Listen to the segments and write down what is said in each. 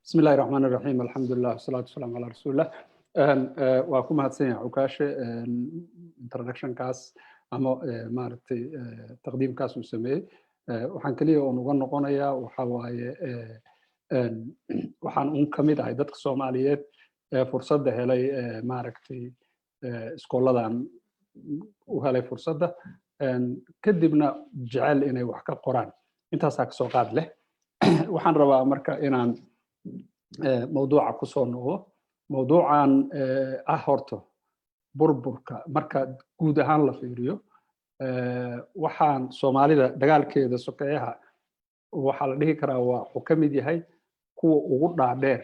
بسم الله الرحمن الرحيم، الحمد لله والصلاة والسلام على رسول الله. Waa ku mahadsan yahay Cukaashe introductionkaas ama maaragtay taqdiimkaas uu sameeyey. Waxaan keliya oon uga noqonayaa waxa waaye, waxaan un ka mid ahay dadka Soomaaliyeed ee fursadda helay, maaragtay, iskooladan u helay fursadda, kadibna jecel inay wax ka qoraan. Intaasaa kasoo qaad leh. Waxaan rabaa marka inaan mawduuca kusoo noqdo, mawduucan ah horto burburka. Marka guud ahaan la fiiriyo, waxaan Soomaalida dagaalkeeda sokeeyaha waxaa la dhihi karaa waa wuxuu ka mid yahay kuwa ugu dhaadheer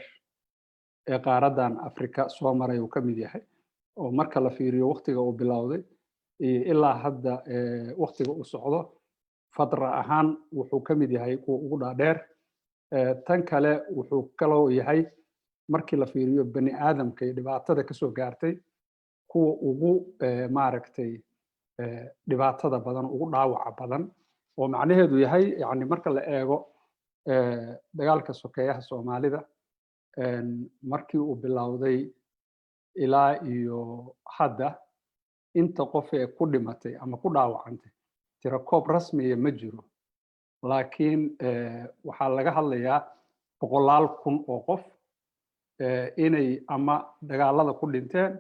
ee qaaraddan Afrika soo maray uu ka mid yahay, oo marka la fiiriyo waktiga uu bilowday iyo ilaa hadda waktiga uu socdo, fadra ahaan wuxuu ka mid yahay kuwa ugu dhaadheer. Tan kale, wuxuu kaloo yahay, markii la fiiriyo bani aadamka iyo dhibaatada kasoo gaartay, kuwa ugu, maaragtay, dhibaatada badan, ugu dhaawaca badan, oo macnaheedu yahay, yani, marka la eego dagaalka sokeeyaha Soomaalida markii uu bilowday ilaa iyo hadda, inta qof ee ku dhimatay ama ku dhaawacantay tirakoob rasmiya ma jiro, laakiin waxaa laga hadlayaa boqolaal kun oo qof inay ama dagaalada ku dhinteen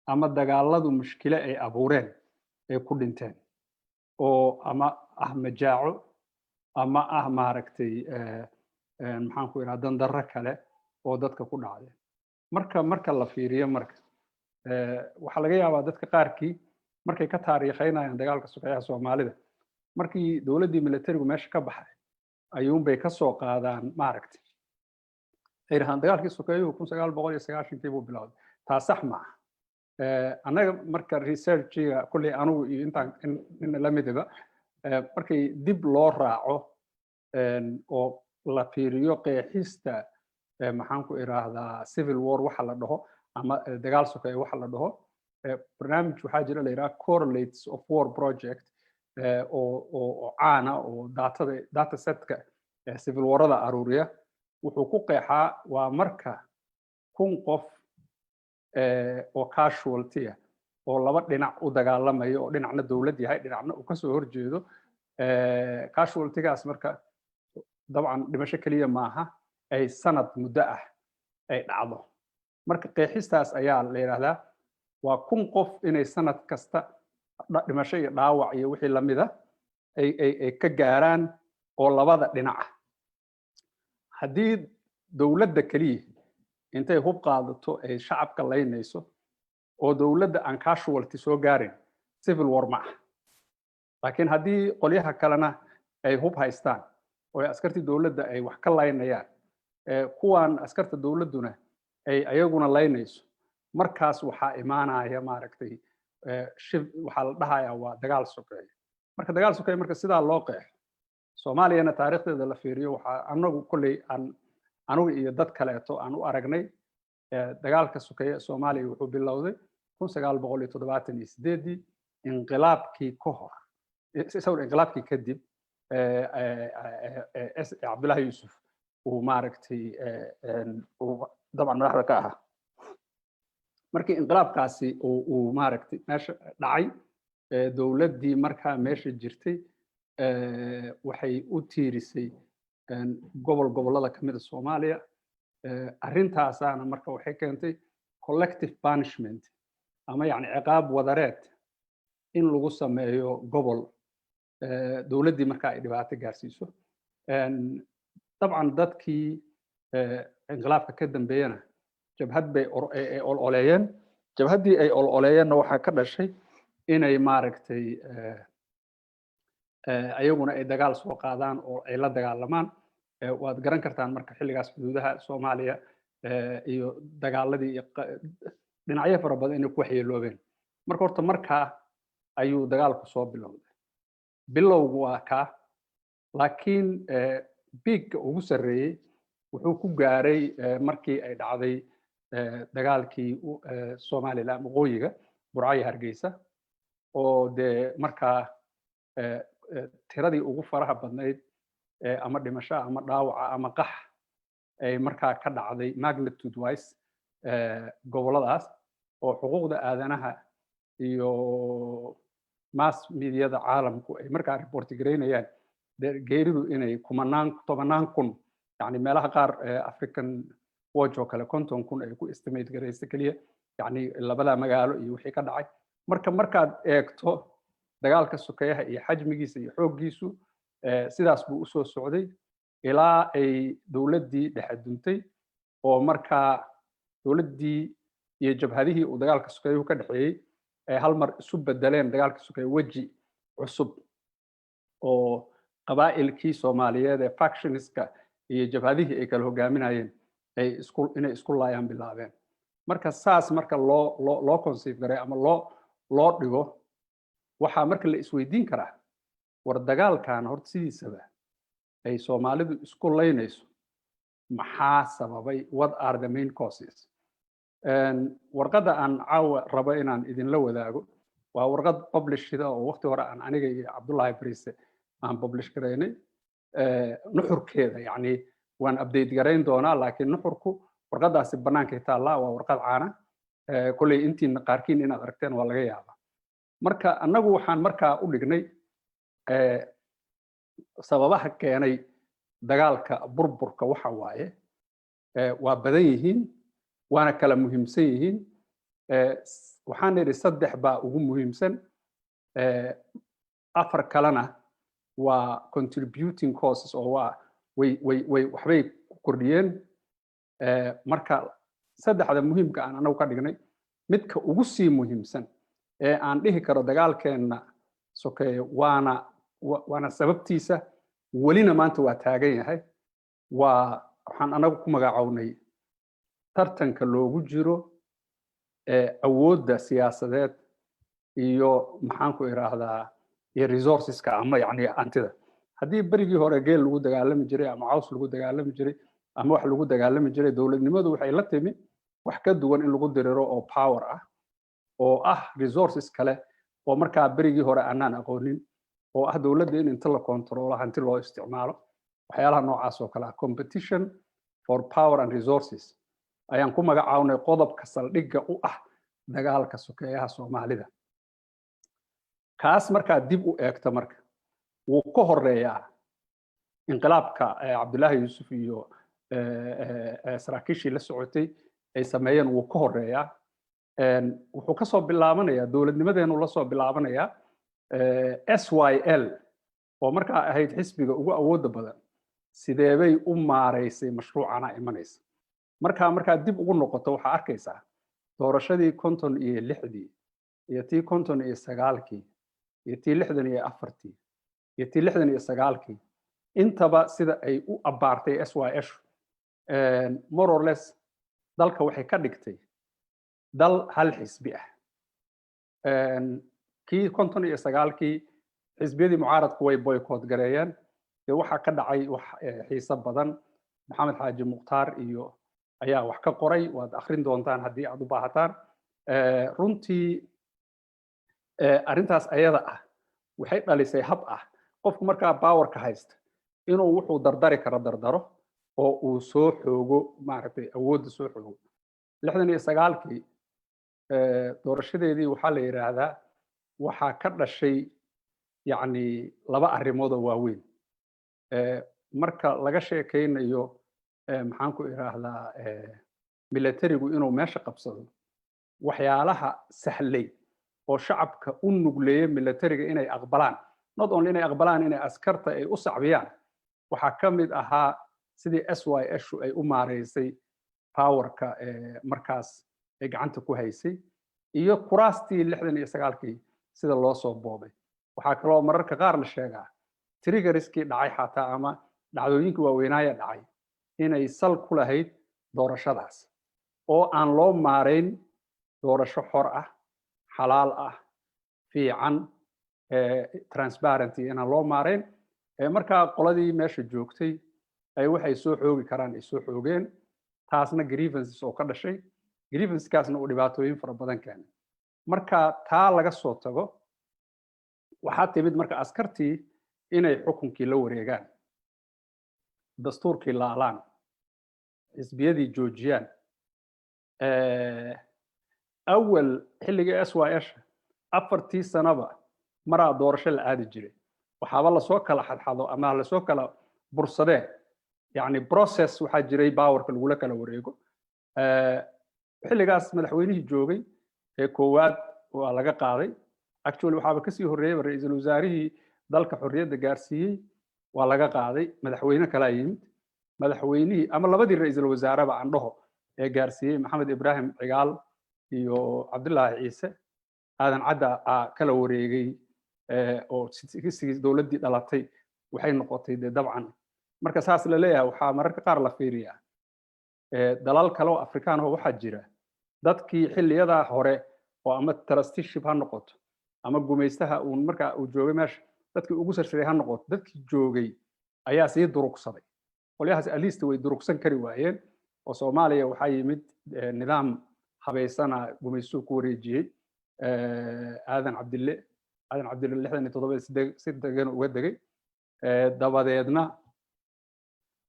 ama dagaaladu mushkile ay abuureen ay ku dhinteen, oo ama ah majaaco ama ah, maaragtay, maxaan ku idhaha, dandarro kale oo dadka ku dhacday. Marka la fiiriyo, marka waxaa laga yaabaa dadka qaarkii markay ka taariikhaynayaan dagaalka sokeeyaha Soomaalida, markii dowladdii militarigu meesha ka baxay ayuunbay ka soo qaadaan, maaragtay, ay yidhahdaan dagaalkii sokeeyuhu 1990-kii buu bilowday. Taa sax maaha. Annaga marka researchiga kulley anugu iyo intaan in la midiba, markay dib loo raaco oo la fiiriyo qeexista, maxaan ku idhaahdaa, civil war waxa la dhaho ama dagaal sokeeye waxa la dhaho, barnaamij waxaa jira la yidhaha Correlates of War Project oo caana oo datada, data setka civil warada aruuriya. Wuxuu ku qeexaa waa marka 1000 qof oo casualty ah oo laba dhinac u dagaalamayo, oo dhinacna dowlad yahay, dhinacna uu kasoo horjeedo. Casualtygaas marka dabcan dhimasho keliya maaha, ay sanad muddo ah ay dhacdo. Marka qeexistaas ayaa la yidhahdaa waa 1000 qof inay sanad kasta dhimasho iyo dhaawac iyo wixii lamida ay ka gaaraan oo labada dhinac ah. Haddii dowladda keliya intay hub qaadato ay shacabka laynayso oo dowladda aan casualty soo gaarin, civil war ma ah. Laakiin haddii qolyaha kalena ay hub haystaan oo askartii dowladda ay wax ka laynayaan, kuwan askarta dowladduna ay ayaguna laynayso, markaas waxaa imaanaya, maaragtay, waxaa la dhahayaa waa dagaal sokeeye. Marka dagaal sokeeye marka sidaa loo qeexo, Soomaaliyana taariikhdeeda la fiiriyo, waxaa anagu kolley aan anugu iyo dad kaleeto aan u aragnay, dagaalka sokeeye ee Soomaaliya wuxuu bilowday 1978-dii, inqilaabkii ka hor, sawir inqilaabkii kadib, Cabdullahi Yuusuf uu, maaragtay, uu dabcan madaxda ka ahaa. Markii inqilaabkaasi uu, maaragtay, meesha dhacay, dowladdii markaa meesha jirtay waxay u tiirisay gobol gobollada ka mid a Soomaaliya. Arrintaasaana marka waxay keentay collective punishment ama yacni ciqaab wadareed in lagu sameeyo gobol, dowladdii marka ay dhibaato gaarsiiso. Dabcan dadkii inqilaabka ka dambeeyana jabhad bay ololeeyeen. Jabhaddii ay ololeeyeenna waxaa ka dhashay inay, maaragtay, ayaguna ay dagaal soo qaadaan oo ay la dagaalamaan. Waad garan kartaan marka xilligaas xuduudaha Soomaaliya iyo dagaaladii iyo dhinacyo fara badan inay ku waxyeeloobeen. Marka horta markaa ayuu dagaalku soo bilowday. Bilowgu waa kaa, laakiin peakga ugu sarreeyey wuxuu ku gaaray markii ay dhacday dagaalkii Somaliland, waqooyiga, Burco iyo Hargeysa, oo dee markaa tiradii ugu faraha badnayd ama dhimasho ama dhaawaca ama qax ay markaa ka dhacday magnitude wise gobolladaas, oo xuquuqda aadanaha iyo mass mediada caalamku ay markaa report garaynayaan geeridu inay kumanaan, tobanaan kun, yani meelaha qaar African Watch oo kale 50,000 ay ku estimate garaysa keliya, yani labada magaalo iyo wixii ka dhacay. Marka markaad eegto dagaalka sokeeyaha iyo xajmigiisa iyo xooggiisu, sidaas buu usoo socday ilaa ay dowladdii dhexe duntay, oo markaa dowladdii iyo jabhadihii uu dagaalka sokeeyuhu ka dhexeeyey ay hal mar isu bedeleen dagaalka sokeeye weji cusub, oo qabaa'ilkii Soomaaliyeed ee factionska iyo jabhadihii ay kala hogaaminayeen ay isku inay isku laayaan bilaabeen. Marka saas marka loo conceive garay ama loo dhigo, waxaa marka la isweydiin karaa: war dagaalkan horta sidiisaba ay Soomaalidu isku laynayso maxaa sababay? What are the main causes? Warqadda aan caawa rabo inaan idinla wadaago waa warqad publishida oo waqti hore aan aniga iyo Cabdullaahi Bariise aan publish garaynay. Nuxurkeeda yacni waan update garayn doonaa, laakiin nuxurku warqaddaasi bannaankay taallaa. Waa warqad caana, kolley intiina qaarkiin inaad aragteen waa laga yaabaa. Marka annagu waxaan markaa u dhignay sababaha keenay dagaalka burburka waxa waaye waa badan yihiin, waana kala muhiimsan yihiin. Waxaan nidhi saddex baa ugu muhiimsan, afar kalena waa contributing causes oo waa way waxbay ku kordhiyeen. Marka saddexda muhiimka aan anagu ka dhignay, midka ugu sii muhiimsan ee aan dhihi karo dagaalkeenna sokeeye waana sababtiisa, welina maanta waa taagan yahay, waa waxaan anagu ku magacownay tartanka loogu jiro awoodda siyaasadeed iyo, maxaan ku idhaahdaa, iyo resourceska ama yani hantida. Haddii berigii hore geel lagu dagaalami jiray ama caws lagu dagaalami jiray ama wax lagu dagaalami jiray, dowladnimadu waxay la timi wax ka duwan in lagu diriro, oo power ah, oo ah resources kale oo markaa berigii hore aanaan aqoonin, oo ah dowladda in inta la controlo hanti loo isticmaalo, waxyaalaha noocaas oo kale ah. Competition for power and resources ayaan ku magacawnay qodobka saldhigga u ah dagaalka sokeeyaha Soomaalida. Kaas markaa dib u eegto, marka wuu ka horeeyaa inqilaabka Cabdullaahi Yuusuf iyo saraakiishii la socotay ay sameeyeen. Wuu ka horeeyaa, wuxuu kasoo bilaabanayaa dowladnimadeenu lasoo bilaabanayaa SYL, oo markaa ahayd xisbiga ugu awoodda badan. Sideebay u maaraysay mashruucana imanaysa? Markaa dib ugu noqoto, waxaa arkaysaa doorashadii 56-dii iyo tii 59-kii iyo tii 64-tii iyo tii 69-kii, intaba sida ay u abbaartay SYL more or less dalka waxay ka dhigtay dal hal xisbi ah. Kii 59-kii xisbiyadii mucaaradku way boycott gareeyeen. Dee waxaa ka dhacay wax xiiso badan, Maxamed Xaaji Mukhtaar iyo ayaa wax ka qoray, waad akhrin doontaan haddii aad u baahataan. Runtii arrintaas ayada ah waxay dhalisay hab ah qofku markaa powerka haysta inuu wuxuu dardari karo dardaro oo uu soo xoogo, maaragtay, awoodda soo xoogo. 69-kii doorashadeedii waxaa la yidhaahdaa waxaa ka dhashay yacni laba arrimood oo waaweyn. Marka laga sheekaynayo, maxaan ku idhaahdaa, militarigu inuu meesha qabsado, waxyaalaha sahlay oo shacabka u nugleeya militariga inay aqbalaan, not only inay aqbalaan, inay askarta ay u sacbiyaan, waxaa ka mid ahaa sidii SYL ay u maareysay powerka markaas ay gacanta ku haysay iyo kuraastii 69-kii sida loo soo boobay. Waxaa kaloo mararka qaar la sheegaa triggerskii dhacay xataa ama dhacdooyinkii waaweynaaya dhacay inay sal ku lahayd doorashadaas oo aan loo maarayn doorasho xor ah, xalaal ah, fiican, transparency inaan loo maarayn. Markaa qoladii meesha joogtay ay waxay soo xoogi karaan ay soo xoogeen, taasna grievances oo ka dhashay, grievancekaasna uu dhibaatooyin fara badan keenay. Marka taa laga soo tago, waxaa timid marka askartii inay xukunkii la wareegaan, dastuurkii laalaan. Xisbiyadii joojiyaan. Awal xilligii SYL 4-tii sanaba maraa doorasho la aadi jiray. Waxaaba lasoo kala xadxado ama lasoo kala bursadee, yani process waxaa jiray powerka lagula kala wareego. Xilligaas madaxweynihii joogay ee koowaad waa laga qaaday. Actually, waxaaba kasii horreeyay ra-iisul wasaarihii dalka xorriyadda gaarsiiyey waa laga qaaday, madaxweyne kalaa yimid. Madaxweynihii ama labadii ra-iisul wasaareba aan dhaho ee gaarsiiyey, Maxamed Ibraahim Cigaal iyo Cabdullaahi Ciise, Aadan Cadda aa kala wareegay oo sigii dowladdii dhalatay waxay noqotay dee dabcan. Marka saas la leeyahay, waxaa mararka qaar la fiiriyaa dalal kale oo Afrikaan oo waxaa jira dadkii xilliyadaa hore oo ama trusteeship ha noqoto ama gumaystaha uu markaa uu joogay meesha dadkii ugu sarsaray ha noqoto, dadkii joogay ayaa sii durugsaday. Qolyahaas at least way durugsan kari waayeen oo Soomaaliya waxaa yimid nidaam habaysana gumaystuhu ku wareejiyey Aadan Cabdille. Aadan Cabdille 67 si degan uga degay. Dabadeedna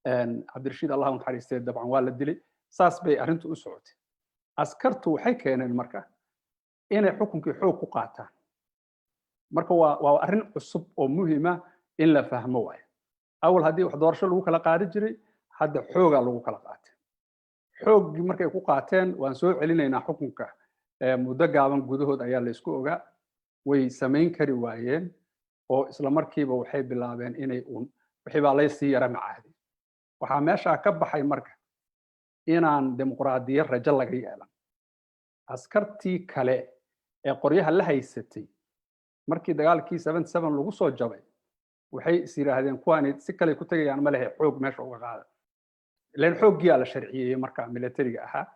Cabdirashiid, Allah u naxariistee, dabcan waa la dilay. Saas bay arrintu u socotay. Askartu waxay keeneen marka inay xukunkii xoog ku qaataan. Marka waa arrin cusub oo muhiima in la fahmo waayo. Awal haddii wax doorasho lagu kala qaadi jiray, hadda xoogaa lagu kala qaatay. Xooggii markay ku qaateen, waan soo celinaynaa xukunka muddo gaaban gudahood ayaa la isku ogaa. Way samayn kari waayeen oo isla markiiba waxay bilaabeen inay uun wixii baa laysii yara macaaday. Waxaa meeshaa ka baxay marka inaan dimuqraadiyad rajo laga yeelan. Askartii kale ee qoryaha la haysatay markii dagaalkii 77 lagu soo jabay, waxay is yidhaahdeen, kuwaani si kale ku tegayaan ma lehe, xoog meesha uga qaada. Ilan xooggiyaa la sharciyeeyey marka militariga ahaa,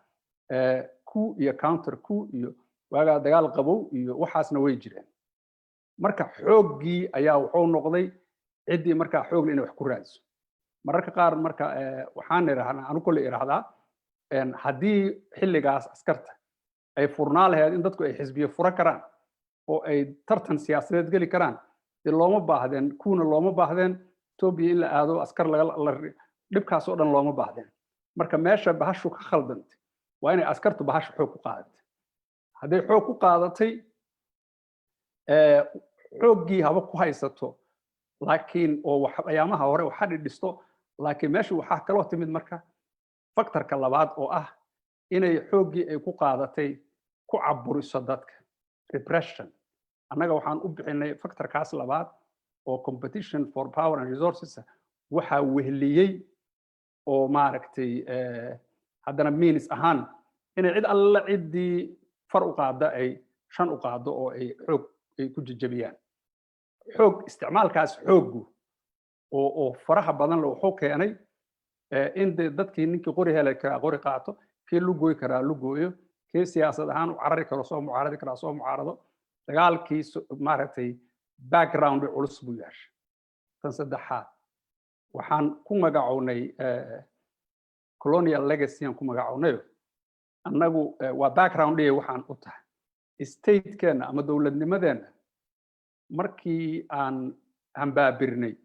coup iyo counter coup iyo waagaa dagaal qabow iyo waxaasna way jireen. Marka xooggii ayaa wuxuu noqday ciddii markaa xoogna inay wax ku raadiso mararka qaar. Marka waxaan idhahnaa, anu kolley idhahdaa, haddii xilligaas askarta ay furnaa lahayd in dadku ay xisbiyo fura karaan oo ay tartan siyaasadeed geli karaan, dee looma baahdeen kuuna, looma baahdeen Etoobiya in la aado, askar laga dhibkaas oo dhan looma baahdeen. Marka meesha bahashu ka khaldantay waa inay askartu bahasha xoog ku qaadatay. Hadday xoog ku qaadatay, xooggii haba ku haysato, laakiin oo ayaamaha hore waxa dhidhisto. Laakiin meesha waxaa kaloo timid marka factorka labaad oo ah inay xooggii ay ku qaadatay ku caburiso dadka, repression. Annaga waxaan u bixinay factorkaas labaad oo competition for power and resources waxaa wehliyey oo maaragtay haddana means ahaan inay cid alla ciddii far u qaadda ay shan u qaaddo oo ay xoog ay ku jejebiyaan. Xoog isticmaalkaas, xooggu oo faraha badan le, wuxuu keenay in de dadkii ninkii qori heli karaa qori qaato, kii lugooy karaa lugooyo, kii siyaasad ahaan u carari karo soo mucaaradi karaa soo mucaarado. Dagaalkii maaragtay background culus buu yeeshay. Tan saddexaad waxaan ku magacownay colonial legacy aan ku magacownayo annagu. Waa background dhiya waxaan u tahay statekeenna ama dowladnimadeenna. Markii aan hambaabirnay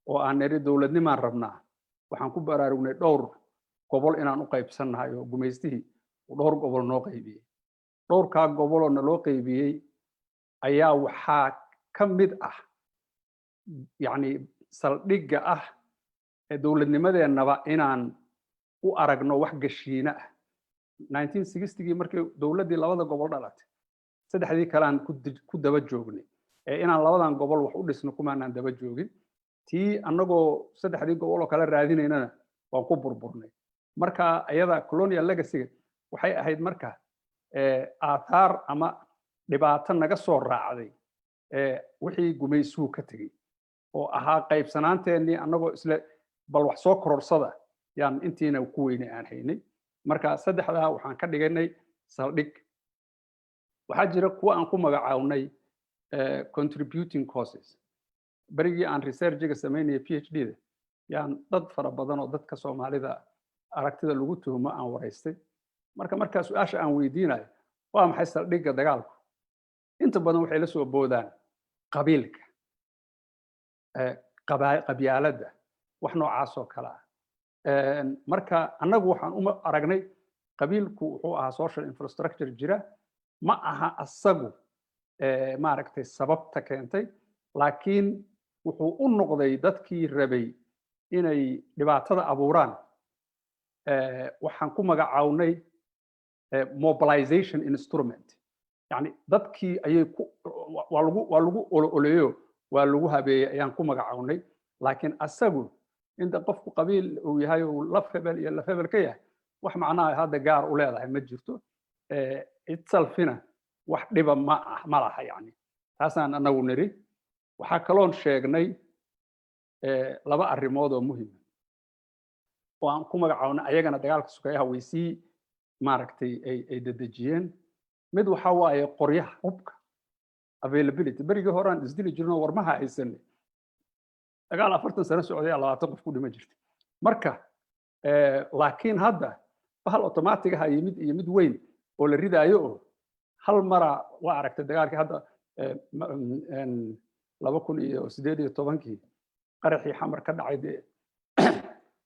oo aan niri dowladnimaan rabnaa, waxaan ku baraarugnay dhowr gobol inaan u qaybsannahay oo gumaystihii uu dhowr gobol noo qaybiyey. Dhowrkaa goboloo naloo qaybiyey ayaa waxaa ka mid ah, yacni, saldhigga ah ee dowladnimadeennaba inaan u aragno wax gashiine ah. 1960gii markii dowladdii labada gobol dhalatay, saddexdii kalean ku daba joognay ee inaan labadan gobol wax u dhisno kumaanaan daba joogin. Tii annagoo saddexdii gobol oo kale raadinaynana waan ku burburnay. Marka iyada colonial legacyga waxay ahayd marka aathaar ama dhibaato naga soo raacday wixii gumaysuhu ka tegey oo ahaa qaybsanaanteennii. Annagoo isle bal wax soo kororsada yaan intiina ku weynay aan haynay. Marka saddexdaa waxaan ka dhiganay saldhig. Waxaa jira kuwa aan ku magacawnay contributing causes. Berigii aan researchiga samaynaya PhD da, yaan dad fara badan oo dadka Soomaalida aragtida lagu tuhumo aan waraystay. Marka markaa su-aasha aan weydiinayo, waa maxay saldhigga dagaalku, inta badan waxay la soo boodaan qabiilka, qabyaaladda, wax noocaas oo kale ah. Marka annagu waxaan u aragnay qabiilku wuxuu ahaa social infrastructure jira, ma aha asagu maaragtay sababta keentay, laakiin wuxuu u noqday dadkii rabay inay dhibaatada abuuraan waxaan ku magacawnay mobilization instrument. Yani dadkii ayay ku waa lagu olo-oleeyo, waa lagu habeeyey ayaan ku magacawnay. Laakiin asagu inta qofku qabiil uu yahay, uu laf hebel iyo laf hebel ka yahay, wax macnaha hadda gaar u leedahay ma jirto, itselfina wax dhiba ma ah ma laha. Yani taasaan anagu niri. Waxaa kaloon sheegnay laba arrimood oo muhima oo aan ku magacawnay ayagana dagaalka sukeeyaha way sii maaragtay ay dedejiyeen. Mid waxa waaye qoryaha, hubka availability. Berigii hore aan isdili jirno, warmaha haysanay, dagaal 40 sano socday 20 qof ku dhima jirtay. Marka laakiin hadda bahal automatic ah iyo mid iyo mid weyn oo la ridaayo oo hal mara waa aragtay. Dagaalkii hadda 2018-kii qaraxii Xamar ka dhacay, dee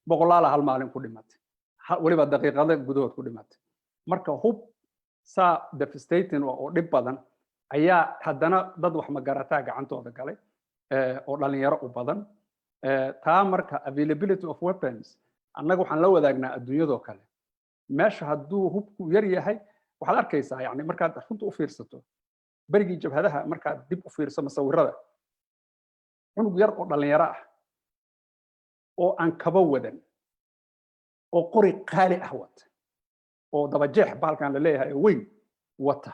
boqolaala hal maalin ku dhimatay, weliba daqiiqado gudahood ku dhimatay. Marka hub saa devastating oo dhib badan ayaa haddana dad wax magarataa gacantooda galay oo dhalinyaro u badan. Taa marka availability of weapons annaga waxaan la wadaagnaa adduunyadoo kale. Meesha hadduu hubku yar yahay, waxaad arkaysaa, yani markaad runta u fiirsato, berigii jabhadaha markaad dib u fiirso masawirada, cunug yar oo dhalinyaro ah oo aan kaba wadan oo qori qaali ah wata oo dabajeex bahalkan la leeyahay oo weyn wata,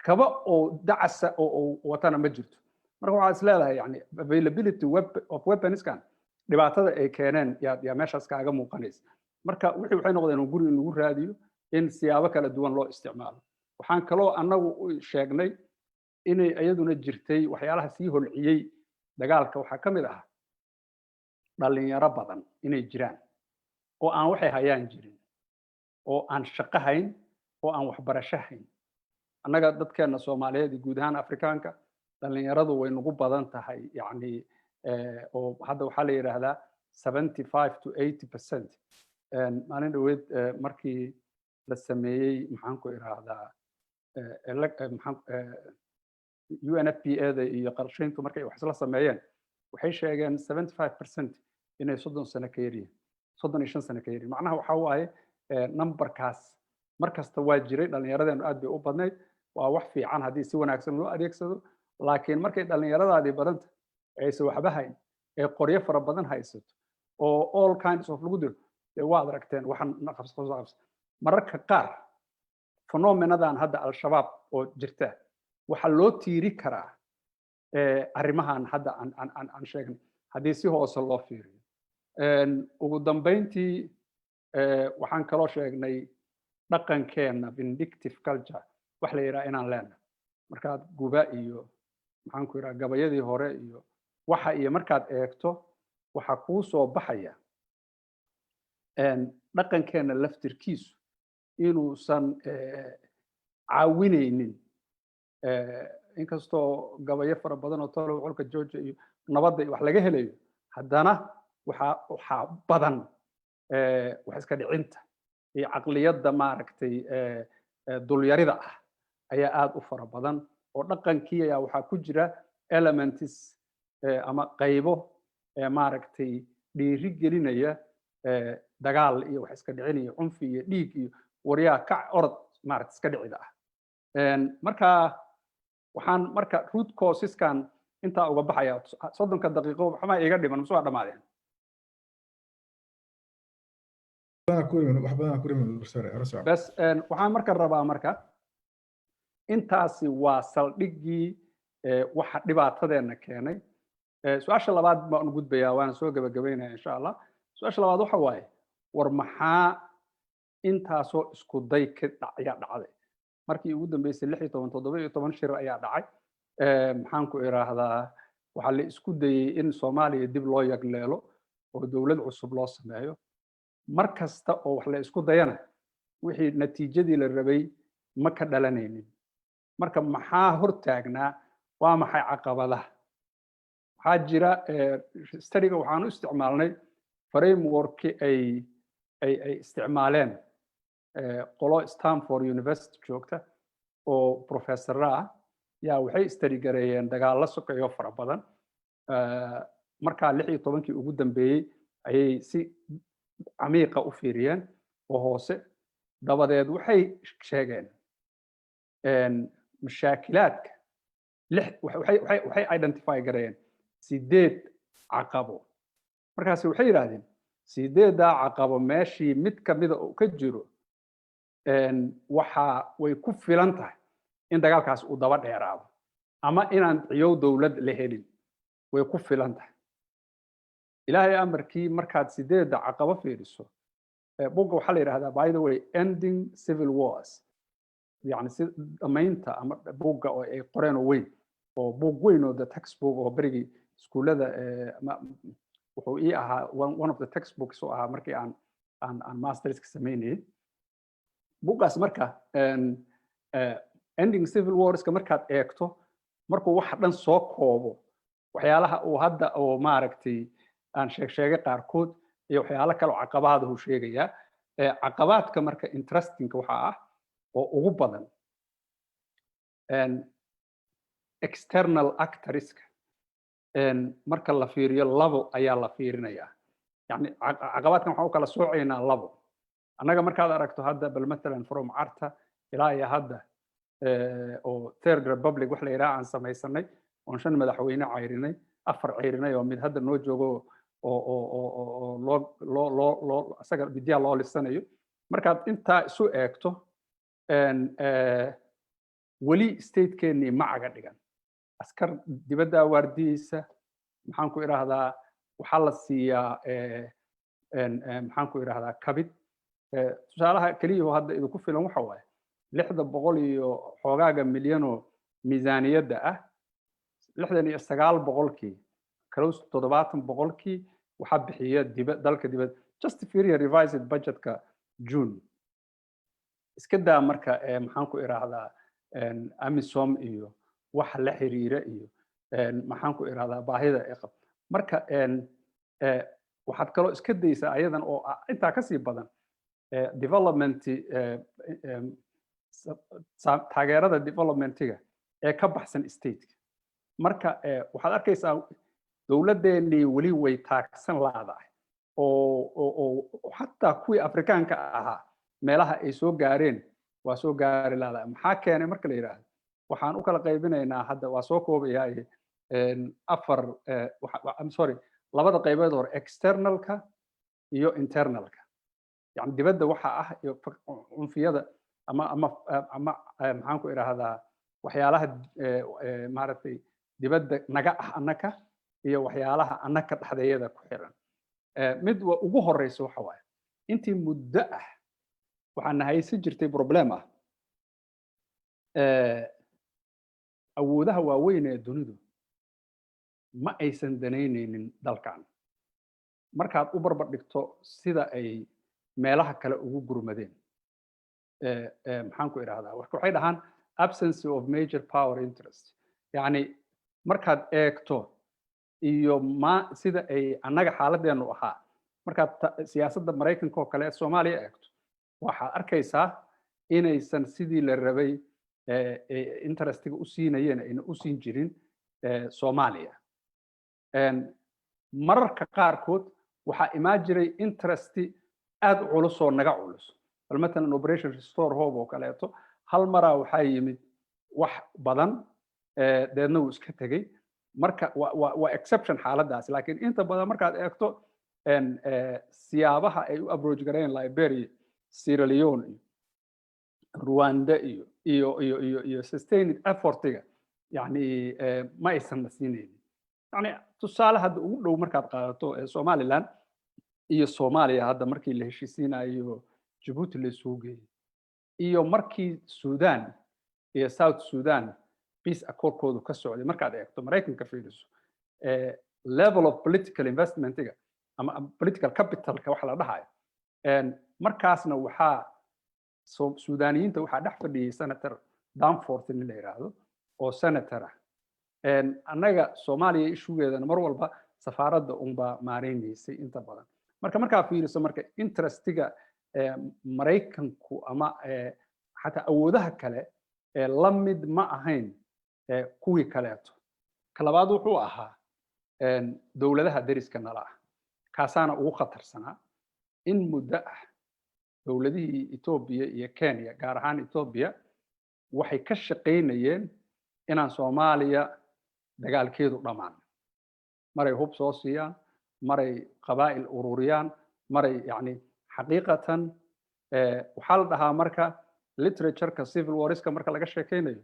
kaba oo dacasa oo watana ma jirto. Marka waxaad is leedahay, yani availability of weaponskan dhibaatada ay keeneen yaa meeshaas kaaga muuqanaysa. Marka wixii waxay noqdeen guri in lagu raadiyo, in siyaabo kala duwan loo isticmaalo. Waxaan kaloo annagu sheegnay inay iyaduna jirtay waxyaalaha sii holciyey dagaalka. Waxaa ka mid ah dhalinyaro badan inay jiraan oo aan waxay hayaan jirin, oo aan shaqo hayn, oo aan waxbarasho hayn. Annaga dadkeena Soomaaliyeed iyo guud ahaan Afrikaanka dhalinyaradu way nagu badan tahay, yacni oo hadda waxaa la yidhaahdaa 75 to 80%. Maalin dhaweed markii la sameeyey, maxaan ku idhaahdaa, UNFPA da iyo qarshayntu markay wax isla sameeyeen, waxay sheegeen 75% inay 30 sano ka yaryihiin, 35 sano ka yaryihin. Macnaha waxaa waaye numberkaas mar kasta waa jiray, dhallinyaradeenu aad bay u badnayd. Waa wax fiican haddii si wanaagsan loo adeegsado, laakiin markay dhallinyaradaadii badanta aysan waxba hayn, ee qoryo fara badan haysato oo all kinds of lagu diro, dee waad aragteen waxaan qabs. Mararka qaar phenomenadan hadda Al-Shabaab oo jirta waxaa loo tiiri karaa arrimahan hadda aan sheegnay haddii si hoose loo fiiriyo. Ugu dambeyntii waxaan kaloo sheegnay dhaqankeenna vindictive culture wax la yidhaha inaan leenahay. Markaad guba iyo maxaan ku yidhaha gabayadii hore iyo waxa iyo markaad eegto, waxaa kuu soo baxaya dhaqankeenna laftirkiisu inuusan caawinaynin. Inkastoo gabayo fara badan oo tolow colka Georgia iyo nabadda iyo wax laga helayo, haddana waxaa badan wax iska dhicinta iyo caqliyadda maaragtay dulyarida ah ayaa aad u fara badan, oo dhaqankii ayaa waxaa ku jira elements ama qaybo maaragtay dhiiri gelinaya dagaal iyo wax iska dhicin iyo cunfi iyo dhiig iyo waryaa kac orod maaragtay iska dhicida ah. Marka waxaan marka root causeskan intaa uga baxaya. 30-ka daqiiqo waxbaa iga dhiman mise waa dhamaadeen? Bes waxaan marka rabaa, marka intaasi waa saldhiggii waxa dhibaatadeenna keenay. Su-aasha labaad baan u gudbayaa, waana soo gebagabaynaya insha Allah. Su-aasha labaad waxa waaye, war maxaa intaasoo isku day ka ayaa dhacday? Markii ugu dambeysay 16, 17 shir ayaa dhacay. Maxaan ku idhaahdaa, waxaa la isku dayey in Soomaaliya dib loo yagleelo oo dowlad cusub loo sameeyo. Mar kasta oo wax la isku dayana, wixii natiijadii la rabay ma ka dhalanaynin. Marka maxaa hortaagnaa? Waa maxay caqabadaha? Waxaa jira studyga waxaan u isticmaalnay Frameworki ay isticmaaleen qolo Stanford University joogta oo professora ah yaa waxay study gareeyeen dagaallo sokeeyo fara badan. Markaa 16-kii ugu dambeeyey ayay si camiiqa u fiiriyeen oo hoose. Dabadeed waxay sheegeen mashaakilaadka lix, waxay identify gareeyeen sideed caqabo. Markaasi waxay yidhaahdeen sideeddaa caqabo meeshii mid kamida uu ka jiro, waxa way ku filan tahay in dagaalkaas uu daba dheeraado ama inaan ciyow dowlad la helin, way ku filan tahay. Ilaahay amarkii, markaad sideedda caqabo fiiriso, bugga waxaa la yidhahdaa, by the way, Ending Civil Wars, yani si dhamaynta ama bugga oo ay qoreen oo weyn, oo bug weyn oo the textbook oo berigii iskuullada wuxuu ii ahaa one of the textbooks oo ahaa markii aan masterska samaynayay buggaas. Marka Ending Civil Warska markaad eegto, markuu waxa dhan soo koobo, waxyaalaha uu hadda oo maaragtay aan sheeg sheegay qaarkood iyo waxyaalo kale oo caqabahaada uu sheegayaa. Caqabaadka marka interestingka waxaa ah oo ugu badan external actorska. Marka la fiiriyo, labo ayaa la fiirinayaa. Yani caqabaadkan waxaan u kala soocaynaa labo. Annaga markaad aragto hadda, bal matalan from Carta ilaa iyo hadda oo Third Republic wax la yidhaha aan samaysanay, oon shan madaxweyne cayrinay, afar cayrinay, oo mid hadda noo joogo oo loo isaga midyaha loo lisanayo. Markaad intaa isu eegto, weli statekeenii ma caga dhigan. Askar dibaddaa waardiyeysa, maxaan ku idhaahdaa, waxaa la siiyaa, maxaan ku idhahdaa, kabid. Tusaalaha keliyaho hadda idinku filan waxa waaye 600 iyo xoogaaga milyanoo miisaaniyadda ah, 69%, close 70% waxaa bixiya diba dalka dibad. Just fiiriya revised budgetka June. Iska daa marka, maxaan ku idhaahdaa, AMISOM iyo waxa la xiriira iyo, maxaan ku idhahdaa, baahida ay qabto. Marka waxaad kaloo iska daysaa ayadan oo intaa kasii badan development, taageerada developmentiga ee ka baxsan stateka. Marka waxaad arkaysaa dowladdeenii weli way taagsan laadahay, oo xataa kuwii Afrikaanka ahaa meelaha ay soo gaareen waa soo gaari laadahay. Maxaa keenay marka la yidhaahdo, waxaan u kala qaybinaynaa hadda, waa soo koobayaa, afar, I'm sorry, labada qaybood hore, externalka iyo internalka, yani dibadda waxa ah iyo cunfiyada ama maxaan ku idhaahdaa, waxyaalaha maaragtay dibadda naga ah annaka iyo waxyaalaha annaka dhexdeeyada ku xiran. Mid ugu horeysa waxa waaye, intii muddo ah waxaa haysan jirtay problem ah awoodaha waaweyn ee dunidu ma aysan danaynaynin dalkan markaad u barbar dhigto sida ay meelaha kale ugu gurmadeen. Maxaan ku idhahdaa, waxay dhahaan absence of major power interest. Yani markaad eegto iyo ma sida ay annaga xaaladdeenu ahaa, markaad siyaasadda Maraykanka oo kale ee Soomaaliya eegto, waxaad arkaysaa inaysan sidii la rabay interestiga u siinayeen ayna u siin jirin Soomaaliya. Mararka qaarkood waxaa imaan jiray interest aad u culus oo naga culus. Bal matalan Operation Restore Hope oo kaleeto, hal maraa waxaa yimid wax badan, deedna wuu iska tegey. Marka waa exception xaaladdaas, laakiin inta badan markaad eegto siyaabaha ay u approach gareeyeen Liberia, Sierra Leone iyo Rwanda iyo sustained effortiga, yani ma aysan na siinaynin. Yani tusaale hadda ugu dhow markaad qaadato Somaliland iyo Soomaaliya, hadda markii la heshiisiinayo Djibouti la isugu geeyey, iyo markii Sudan iyo South Sudan peace accordkoodu ka socday, markaad eegto Maraykanka fiiriso level of political investmentiga ama political capitalka waxa la dhahayo, markaasna waxaa Suudaniyiinta waxaa dhex fadhiyey Senator Danforth nin la yidhaahdo oo senator ah. Annaga Soomaaliya issuegeedana mar walba safaaradda unbaa maareynaysay inta badan. Marka markaa fiiriso, marka interestiga Maraykanku ama xataa awoodaha kale la mid ma ahayn kuwii kaleeto. Ka labaad wuxuu ahaa dowladaha deriska nala ah, kaasaana ugu khatarsanaa. In muddo ah dowladihii Etoobiya iyo Kenya, gaar ahaan Etoobiya, waxay ka shaqaynayeen inaan Soomaaliya dagaalkeedu dhammaan. Maray hub soo siiyaan, maray qabaa'il ururiyaan, maray yani xaqiiqatan waxaa la dhahaa, marka literatureka civil warska marka laga sheekaynayo,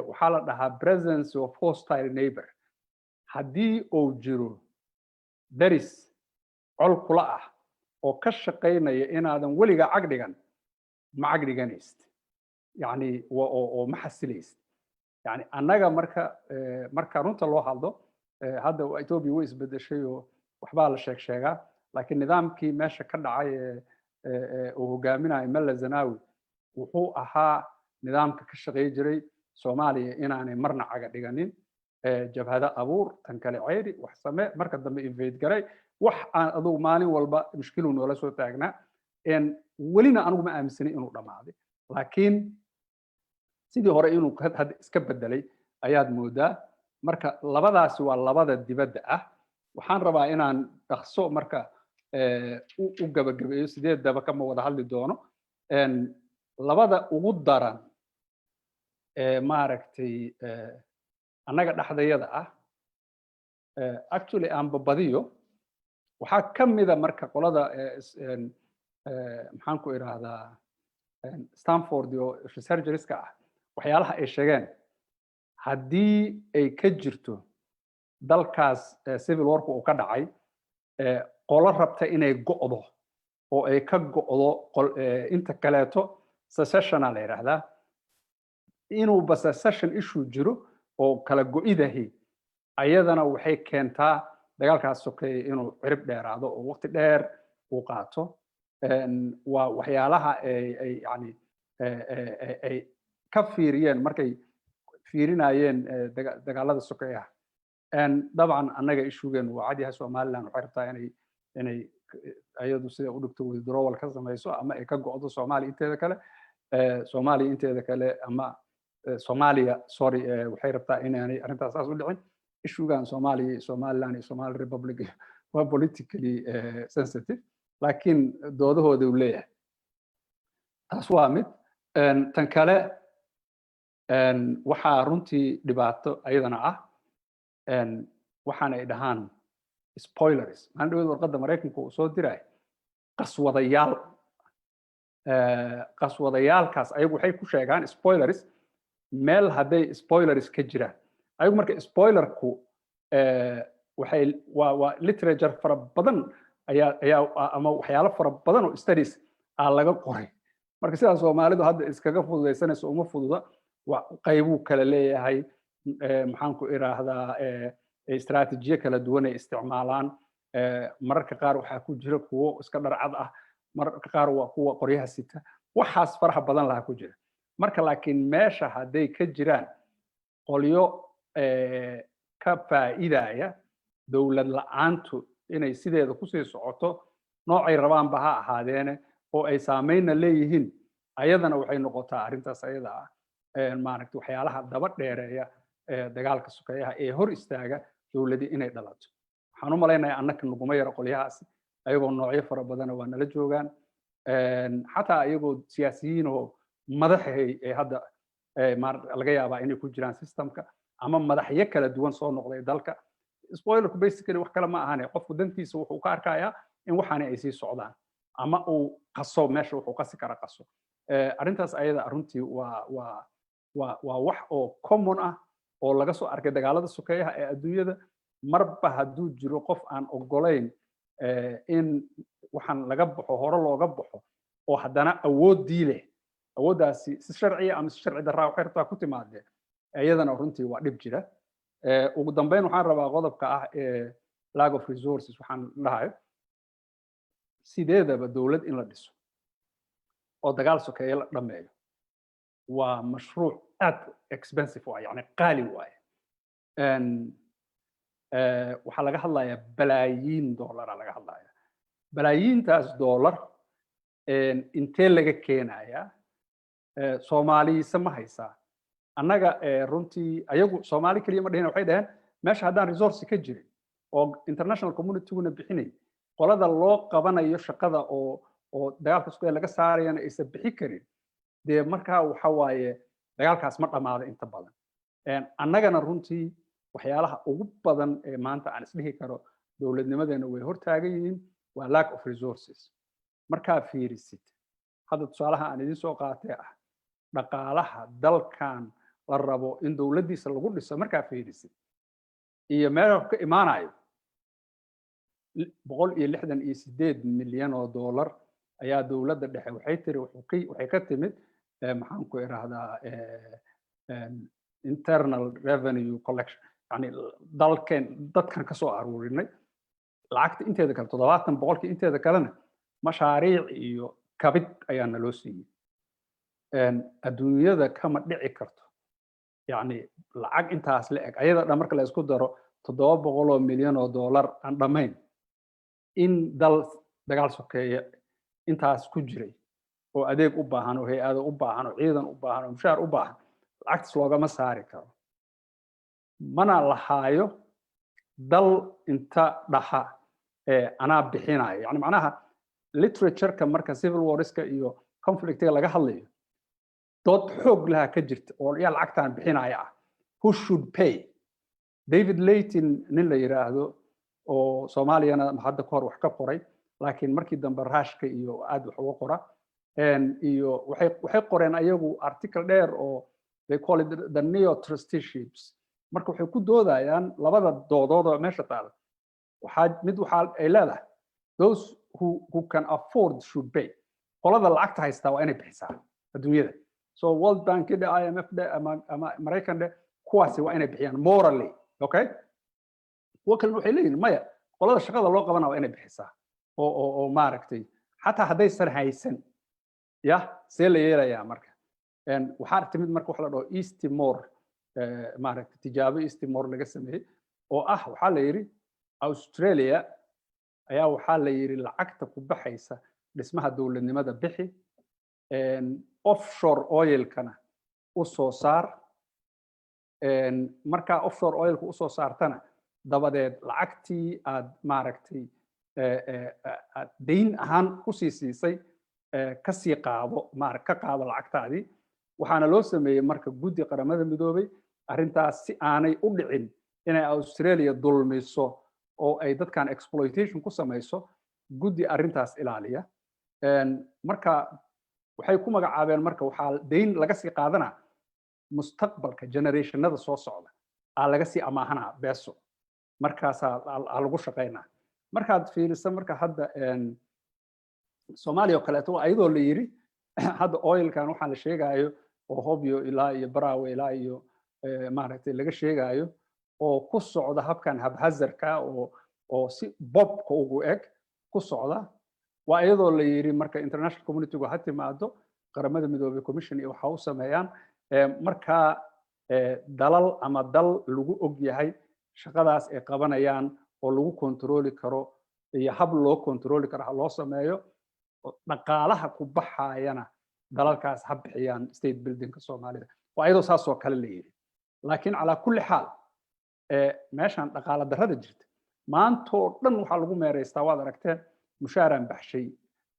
waxaa la dhahaa presence of hostile neighbor. Haddii uu jiro deris col kula ah oo ka shaqaynaya inaadan weligaa cag dhigan, ma cag dhiganaysid, yani oo ma xasilaysid. Yani annaga marka runta loo hadlo, hadda Ethiopia way isbedeshay oo waxbaa la sheeg sheegaa, laakiin nidaamkii meesha ka dhacay ee uu hogaaminayo Mella Zenawi wuxuu ahaa nidaamka ka shaqey jiray Soomaaliya inaanay marna caga dhiganin. Jabhado abuur, tan kale ceyri, wax same, marka dambe invade garay, wax aan adugu maalin walba mushkiluu noola soo taagnaa. Welina anigu ma aaminsanay inuu dhammaaday, laakiin sidii hore inuu hadda iska bedelay ayaad moodaa. Marka labadaasi waa labada dibadda ah. Waxaan rabaa inaan dhaqso marka u gabagabeeyo, sideedaba kama wada hadli doono. Labada ugu daran ee maaragtay annaga dhexdayada ah, actually aanba badiyo, waxaa ka mida marka qolada, maxaan ku idhaahdaa, Stanford iyo researcherska ah, waxyaalaha ay sheegeen: haddii ay ka jirto dalkaas civil warku uu ka dhacay qolo rabta inay go'do oo ay ka go'do inta kaleeto, secessiona la yidhaahdaa, inuuba secession issue jiro oo kala go'idahi, ayadana waxay keentaa dagaalkaas sokeeye inuu cirib dheeraado oo waqti dheer uu qaato. Waa waxyaalaha ay yani ay ka fiiriyeen markay fiirinayeen dagaalada sokeeyaha. Dabcan annaga issuegeenu waa cadyahay. Somaliland waxay rabtaa inay ayadu sida u dhigto withdrawal ka samayso ama ay ka go'do Soomaaliya inteeda kale, Soomaaliya inteeda kale ama Soomaaliya, sorry, waxay rabtaa inaanay arrintaas saas u dhicin. Issuegan Soomaaliya iyo Somaliland iyo Somali Republic waa politically sensitive, laakiin doodahooda uu leeyahay. Taas waa mid. Tan kale waxaa runtii dhibaato ayadana ah waxaana ay dhahaan spoilers. Maalin dhaweed warqadda Maraykanku uu soo diray, qaswadayaal, qaswadayaalkaas ayagu waxay ku sheegaan spoilers. Meel hadday spoilers ka jiraan ayagu, marka spoilerku waxay waa literature fara badan ayaa ama waxyaalo fara badan oo studies aa laga qoray. Marka sidaa Soomaalidu hadda iskaga fududaysanayso uma fududa. Waa qaybuu kala leeyahay, maxaan ku iraahdaa, istaraatiijiye kala duwan ay isticmaalaan. Mararka qaar waxaa ku jira kuwo iska dharcad ah, mararka qaar waa kuwa qoryaha sita, waxaas faraha badan laha ku jira. Marka laakiin meesha hadday ka jiraan qolyo ka faa'iidaya dowlad la'aantu inay sideeda kusii socoto, noocay rabaanba ha ahaadeene, oo ay saameynna leeyihiin, ayadana waxay noqotaa arrintaas ayada ah, maaragtay, waxyaalaha daba dheereeya dagaalka sokeeyaha ee hor istaaga dowladii inay dhalato. Waxaan u malaynayaa annaka naguma yaro qolyahaasi, ayagoo noocyo fara badana waa nala joogaan, xataa iyagoo siyaasiyiin oo madaxay ee hadda laga yaabaa inay ku jiraan systemka ama madaxyo kala duwan soo noqday dalka. Spoilerku basically wax kale ma ahane, qofku dantiisa wuxuu ka arkayaa in waxaani ay sii socdaan ama uu qaso meesha, wuxuu qasi kara qaso. Arrintaas ayada runtii waa wax oo common ah oo laga soo arkay dagaalada sokeeyaha ee adduunyada. Marba hadduu jiro qof aan ogolayn in waxaan laga baxo, hore looga baxo, oo haddana awooddii leh, awooddaasi si sharciya ama si sharci darraa waxay rabtaa ku timaadee, iyadana runtii waa dhib jira. Ugu dambeyn waxaan rabaa qodobka ah ee lack of resources. Waxaan dhahayo, sideedaba dowlad in la dhiso oo dagaal sokeeye la dhameeyo waa mashruuc aad expensive waa, yani qaali waaye. Waxaa laga hadlayaa balaayiin dollara laga hadlaya. Balaayiintaas dollar intee laga keenayaa? Soomaaliyise ma haysaa? Annaga runtii ayagu Soomaali keliya ma dhihin. Waxay dhaheen meesha haddaan resource ka jirin oo international communityguna bixinay, qolada loo qabanayo shaqada oo dagaalka sokeeye laga saarayana aysan bixi karin, dee markaa waxa waaye dagaalkaas ma dhammaado inta badan. Annagana runtii waxyaalaha ugu badan ee maanta aan isdhihi karo dowladnimadeena way hortaagan yihiin waa lack of resources. Markaa fiirisid hadda tusaalaha aan idin soo qaatay ah dhaqaalaha dalkan la rabo in dowladdiisa lagu dhiso, markaa fiirisid iyo meesha ka imaanayo, $168 milyan ayaa dowladda dhexe waxay tiri waxay ka timid, maxaan ku idhaahdaa, internal revenue collection, yani dalkeen dadkan ka soo aruurinay. Lacagta inteeda kale, 70% inteeda kalena, mashaariic iyo kabid ayaa naloo siiyey. Adduunyada kama dhici karto, yani lacag intaas la eg, ayada dhan marka la isku daro $700 milyan aan dhammayn, in dal dagaal sokeeye intaas ku jiray oo adeeg u baahan oo hay-ado u baahan oo ciidan u baahan oo mushaar u baahan lacagtaas loogama saari karo. Mana lahaayo dal inta dhaxa anaa bixinayo. Yani macnaha literatureka marka civil warska iyo conflictiga laga hadlayo, dood xoog laha ka jirta oo yaa lacagtaan bixinaya ah, who should pay. David Laitin nin la yiraahdo oo Soomaaliyana hadda ka hor wax ka qoray, laakiin markii dambe Ruushka iyo aad wax uga qora iyo waxay qoreen ayagu article dheer oo they call it the neo trusteeships. Marka waxay ku doodayaan labada doodood oo meesha taala. Waxaa mid waxaa ay leedahay those who can afford should pay, qolada lacagta haystaa waa inay bixisaa adduunyada. So World Bank dhe, IMF dhe, ama Maraykan dhe, kuwaasi waa inay bixiyaan morally, okay. Kuwo kalena waxay leeyihin maya, qolada shaqada loo qabana waa inay bixisaa oo maaragtay xataa haddaysan haysan ya see la yeelayaa. Marka waxaa timid marka waxa la dhaho East Timor, maaragtay tijaabo East Timor laga sameeyey oo ah waxaa la yidhi Australia ayaa waxaa la yidhi lacagta ku baxaysa dhismaha dowladnimada bixi, offshore oilkana u soo saar. Markaa offshore oilka usoo saartana, dabadeed lacagtii aad maaragtay aad dayn ahaan kusii siisay kasii qaado, ka qaado lacagtaadii. Waxaana loo sameeyey marka guddi Qaramada Midoobay arrintaas si aanay u dhicin inay Australia dulmiso oo ay dadkan exploitation ku samayso, guddi arrintaas ilaaliya. Marka waxay ku magacaabeen, marka waxaa dayn laga sii qaadanaa mustaqbalka, generationada soo socda aa laga sii amaahanaa beeso, markaasaa aa lagu shaqaynaa. Markaad fiiriso marka hadda Soomaaliya oo kaleeto, waa iyadoo la yiri hadda oilkan waxaa la sheegaayo oo Hobyo ilaa iyo Baraawe ilaa iyo maaragtay laga sheegaayo oo ku socda habkan haphazardka oo si bobka ugu eg ku socda, waa iyadoo la yiri marka international communitygu ha timaado, Qaramada Midoobay commission iyo waxa u sameeyaan. Markaa dalal ama dal lagu og yahay shaqadaas ay qabanayaan oo lagu kontrooli karo iyo hab loo kontrooli karo ha loo sameeyo, dhaqaalaha ku baxayana dalalkaas ha bixiyaan state buildingka Soomaalida. Waa iyadoo saasoo kale la yidhi. Laakiin calaa kulli xaal meeshan dhaqaala darrada jirta maantoo dhan waxaa lagu meeraystaa, waad aragteen, mushaaraan baxshay,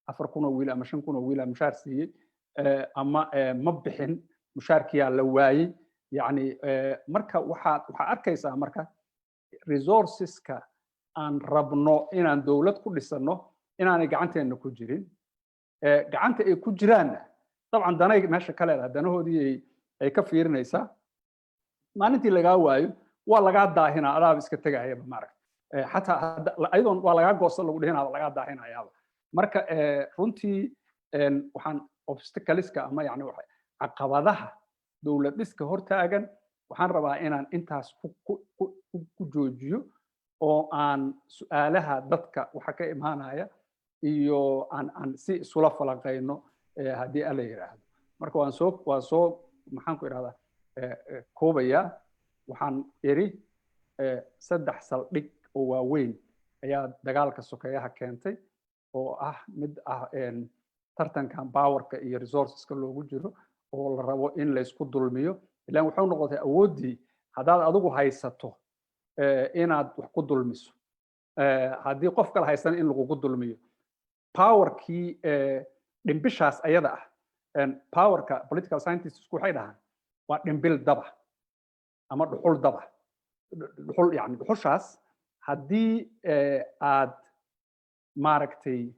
4,000 oo wiil ama 5,000 oo wiil mushaar siiyey ama ma bixin, mushaarkiyaa la waayey. Yacni marka waxaa arkaysaa marka resourceska aan rabno inaan dowlad ku dhisano inaanay gacanteenna ku jirin. Gacanta ay ku jiraanna dabcan danay meesha ka leedahay, danahoodii ay ka fiirinaysaa. Maalintii lagaa waayo waa lagaa daahinaa, adaaba iska tegayaba maaragta, xataa ayadoon waa lagaa goosta lagu dhihinaaba lagaa daahinayaaba. Marka runtii waxaan obstacleska ama yani caqabadaha dowlad dhiska hortaagan waxaan rabaa inaan intaas ku joojiyo oo aan su-aalaha dadka waxa ka imaanaya iyo aan si isula falanqayno haddii Alla yidhaahdo. Marka waan soo, maxaan ku idhahdaa, koobayaa. Waxaan iri saddex saldhig oo waaweyn ayaa dagaalka sokeeyaha keentay. Oo ah mid ah tartankan powerka iyo resourceska loogu jiro oo la rabo in laysku dulmiyo. Ilaan wuxuu noqotay awooddii haddaad adigu haysato inaad wax ku dulmiso, haddii qof kale haysana in lagugu dulmiyo. Powerkii dhimbishaas ayada ah, powerka political scientists waxay dhahaan waa dhimbil daba ama dhuxul daba, dhuxul yani. Dhuxushaas haddii aad maaragtay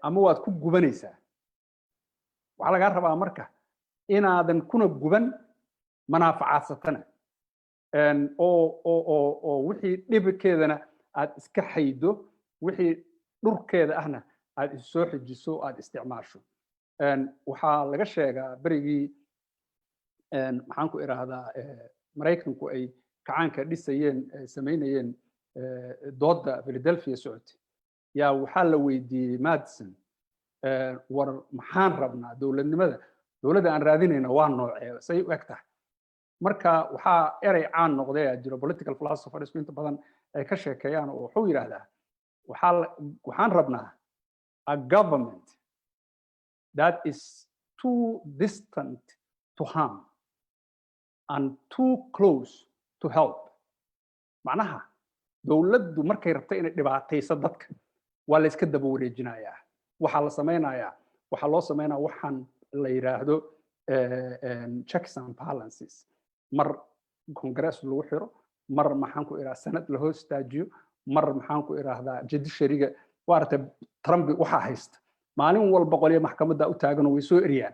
ama waad ku gubanaysaa, waxaa lagaa rabaa marka inaadan kuna guban, manaafacadsatana oo wixii dhibkeedana aad iska xaydo, wixii dhurkeeda ahna aad is soo xijiso, aad isticmaasho. Waxaa laga sheegaa berigii, maxaan ku idhaahdaa, Maraykanku ay kacaanka dhisayeen, samaynayeen, doodda Philadelphia socotay, yaa waxaa la weydiiyey Madison: "War maxaan rabnaa? Dowladnimada, dowladda aan raadinayna waa noocee? Say u eg tahay?" Marka waxaa erey caan noqday aa jiro, political philosophers inta badan ay ka sheekeeyaan, oo wuxuu yidhaahdaa: waxaa waxaan rabnaa a government that is too distant to harm and too close to help." Macnaha, dowladdu markay rabto inay dhibaatayso dadka, waa la iska daba wareejinayaa. Waxaa la samaynayaa, waxaa loo samaynaya waxaan la yidhaahdo checks and balances. Mar Congress lagu xiro, mar, maxaan ku idhaha, Senate la hoos istaajiyo, mar, maxaan ku idhaahdaa, judiciaryga. Waaragtay Trump waxaa haysta maalin walba qolyo maxkamadda u taaganoo way soo eriyaan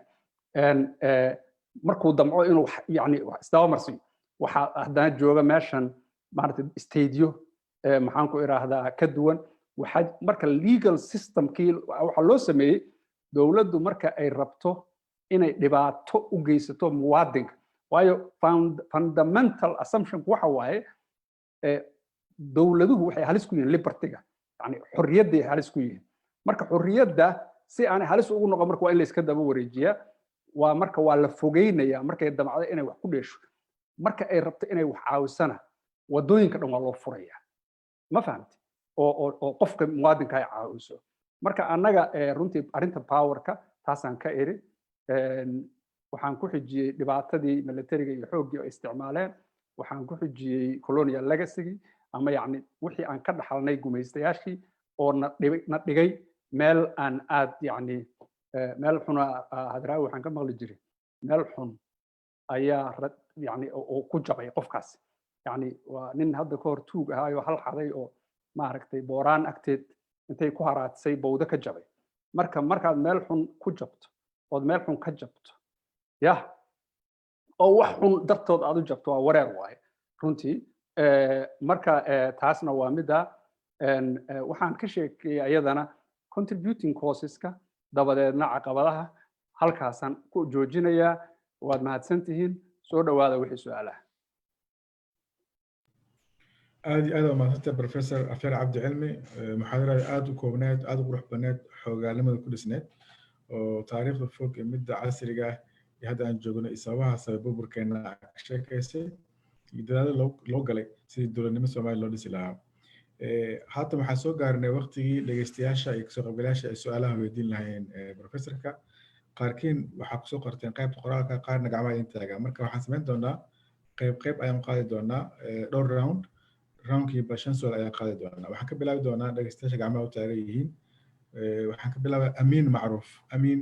markuu damco inuu yani isdaba marsiyo. Waxaa haddana jooga meeshan, maaragtay, stateyo, maxaan ku idhaahdaa, ka duwan. Waxaa marka legal systemkii waxaa loo sameeyey dowladdu marka ay rabto inay dhibaato u geysato muwaadinka, waayo fundamental assumptionku waxa waaye dowladuhu waxay halis ku yihiin libertyga, yani xorriyadday halis ku yihiin. Marka xorriyadda si aanay halis ugu noqon, marka waa in la iska daba wareejiyaa. Waa marka waa la fogeynaya markay damcdo inay wax ku dheesho. Marka ay rabto inay wax caawisana, waddooyinka dhan waa loo furaya, ma fahamti, oo qofka muwaadinka ay caawiso. Marka annaga runtii arrinta powerka taasaan ka iri. Waxaan ku xijiyey dhibaatadii militariga iyo xooggii ay isticmaaleen. Waxaan ku xijiyey colonial legacy, ama yacni wixii aan ka dhaxalnay gumaystayaashii oo na dhigay meel aan aad yacni meel xuna. Hadraawi waxaan ka maqli jiray: meel xun ayaa yani oo ku jabay qofkaas. Yani waa nin hadda ka hor tuug ahaayoo hal xaday oo, maaragtay, booraan agteed intay ku haraadsay bowdo ka jabay. Marka markaad meel xun ku jabto, ood meel xun ka jabto, yah, oo wax xun dartood aad u jabto, waa wareer waaye runtii. Marka taasna waa midda waxaan ka sheekeeyey, ayadana contributing causeska, dabadeedna caqabadaha. Halkaasaan ku joojinayaa. Waad mahadsan tihiin. Soo dhawaada wixii su-aalaha. Aad iyo aad waa mahadsantahay, Professor Afyar Cabdi Cilmi. Muxaadarada aad u koobneed, aad u qurux badneed, xoogaalnimada ku dhisneed, oo taariikhda fog iyo midda casriga ah iyo hadda aan joogno iyo sababaha sabab burburkeena ka sheekaysay iyo dadaalo loo galay sidii dowladnimo Soomaaliya loo dhisi lahaa. Haatan waxaan soo gaarnay waqtigii dhegeystayaasha iyo kasoo qaybgalayaasha ay su-aalaha weydiin lahayeen professorka. Qaarkiin waxaa kusoo qorteen qaybta qoraalka, qaarna gacmaha idin taagaa. Marka waxaan samayn doonaa qayb qayb ayaan qaadi doonaa, dhowr round, roundkiiba shan su-aal ayaan qaadi doonaa. Waxaan ka bilaabi doonaa dhegeystayaasha gacmaha u taagan yihiin. Waxaan ka bilaabaa Amiin Macruuf. Amiin,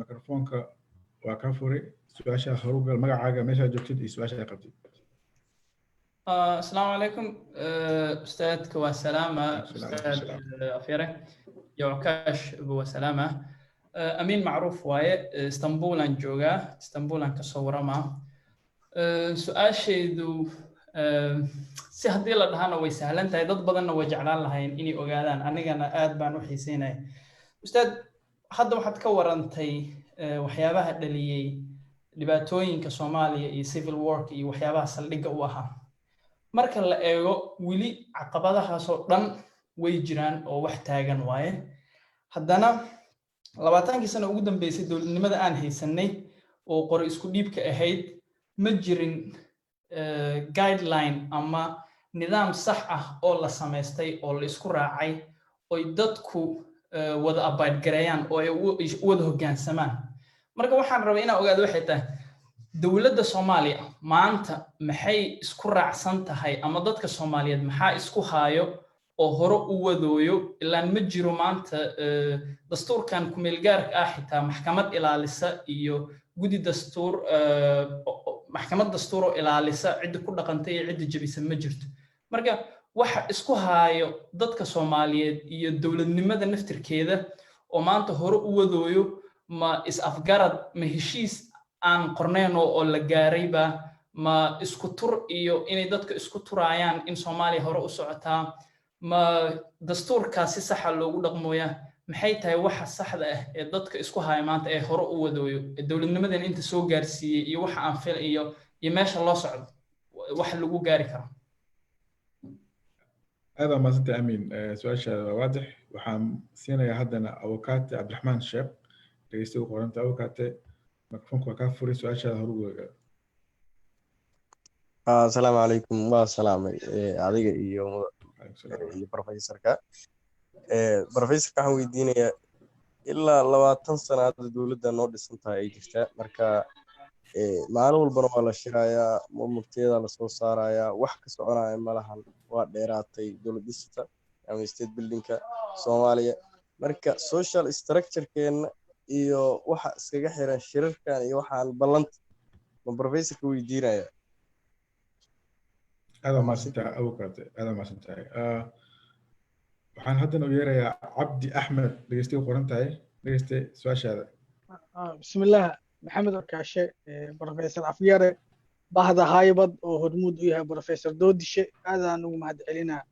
microfoonka waa kaa furay. Su-aasha horugal, magacaaga, meeshaa joogtid iyo su-aasha ay qabtid. Asalaamu calaykum, ustaadka waa salaama, ustaad Afyare iyo Cukaash waa salaama. Amiin Macruuf waaye, Istanbuulaan joogaa, Istanbuulaan kasoo waramaa. Su-aashaydu si haddii la dhahana way sahlan tahay, dad badanna way jeclaan lahayn inay ogaadaan, anigana aad baan u xiiseynaya. Ustaad, hadda waxaad ka warantay waxyaabaha dhaliyey dhibaatooyinka Soomaaliya iyo civil warka iyo waxyaabaha saldhigga u ahaa. Marka la eego, weli caqabadahaasoo dhan way jiraan oo wax taagan waaye. Haddana 20kii sano ugu dambeysay dowladnimada aan haysanay oo qori isku dhiibka ahayd, ma jirin guideline ama nidaam sax ah oo la samaystay oo la isku raacay oo Oy dadku wada abide gareeyaan oo ay u wada hoggaansamaan. Marka waxaan rabay inaan ogaado waxay tahay, dowladda Soomaaliya maanta maxay isku raacsan tahay, ama dadka Soomaaliyeed maxaa isku haayo oo hore u wadooyo? Ilaan ma jiro maanta dastuurkan kumeelgaarka ah xitaa maxkamad ilaalisa iyo guddi dastuur, maxkamad dastuur oo ilaalisa cidda ku dhaqantay iyo cidda jebisa ma jirto. Marka waxa isku haayo dadka Soomaaliyeed iyo dowladnimada naftirkeeda oo maanta hore u wadooyo, ma is-afgarad, ma heshiis aan qornayn oo la gaarayba, ma isku tur iyo inay dadka isku turaayaan in Soomaaliya hore u socotaa, ma dastuurkaa si saxa loogu dhaqmooyaa? Maxay tahay waxa saxda ah ee dadka isku haya maanta ee hore u wadooyo ee dowladnimadan inta soo gaarsiiyey, iyo waxa aan fil iyo meesha loo socdo, waxa lagu gaari karo? Aad baa mahadsantay, Amiin. Su-aashaada waa waadix. Waxaan siinayaa haddana Abukaate Cabdiraxmaan Sheekh, dhegeysta u qoranta. Abukaate, mikrofoonka waa kaa furay, su-aashaada horugeega. Asalaamu calaykum. Waa salaamay adiga iyo professorka. Professorka waxaan weydiinayaa, ilaa 20 sano hadda dowladda noo dhisan tahay ay jirtaa. Marka maalin walbana waa la shirayaa, murtiyada lasoo saarayaa, wax ka soconaya malahan. Waa dheeraatay dowlad dhisita ama state buildingka Soomaaliya. Marka social structurekeenna iyo waxa iskaga xiran shirarkan iyo waxaan ballanta ma professorka weydiinaya. Aad waa mahadsantahay, Abukaate, aad waa mahadsantahay. Waxaan haddana u yeerayaa Cabdi Axmed, dhegeystiga qoran tahay. Dhegeyste, su-aashaada. Bismillaah. Maxamed Orkaashe, Professor Afyare, bahda Haybad oo hormuud u yahay Professor Doodishe, aadaan ugu mahad celinaa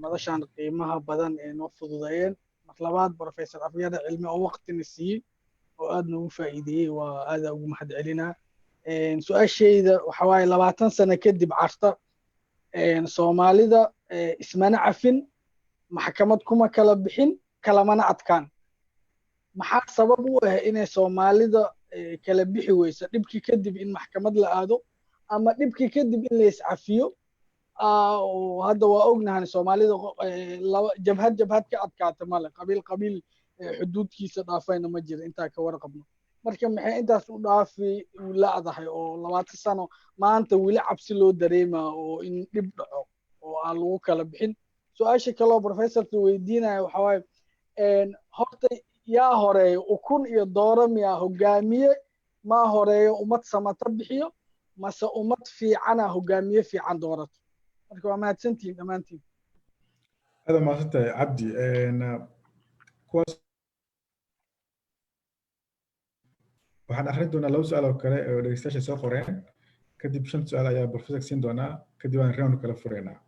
madashan qiimaha badan ee noo fududeeyeen. Mar labaad, Professor Afyare Cilmi oo waqtina siiyey oo aad noogu faa'iideeyey, waa aadaa ugu mahad celinaa. Su-aashayda waxa waaye, 20 sano kadib Carta, Soomaalida ismana cafin, maxkamad kuma kala bixin, kalamana adkaan. Maxaa sabab u ah inay Soomaalida kala bixi weyso dhibkii kadib in maxkamad la aado, ama dhibkii kadib in la iscafiyo? Hadda waa ognahan Soomaalida laba jabhad jabhad ka adkaata male, qabiil qabiil xuduudkiisa dhaafayna ma jiro intaa ka warqabno. Marka maxay intaas u dhaafi u la'dahay oo 20 sano maanta weli cabsi loo dareemaa oo in dhib dhaco oo aan lagu kala bixin? Su-aasha kaloo professorka weydiinaya waxa waaye, horta yaa horeeyo, ukun iyo dooro miyaa? Hogaamiye maa horeeyo ummad samata bixiyo, mase ummad fiicana hogaamiye fiican doorato? Marka waa mahadsantihiin dhammaantiin. Aad mahadsantahay, Cabdi. Kuwaas waxaan akhrin doonaa laba su-aal oo kale oo dhegeystayaasha soo qoreen. Kadib shan su-aal ayaa professor siin doonaa, kadib aan round kala furaynaa.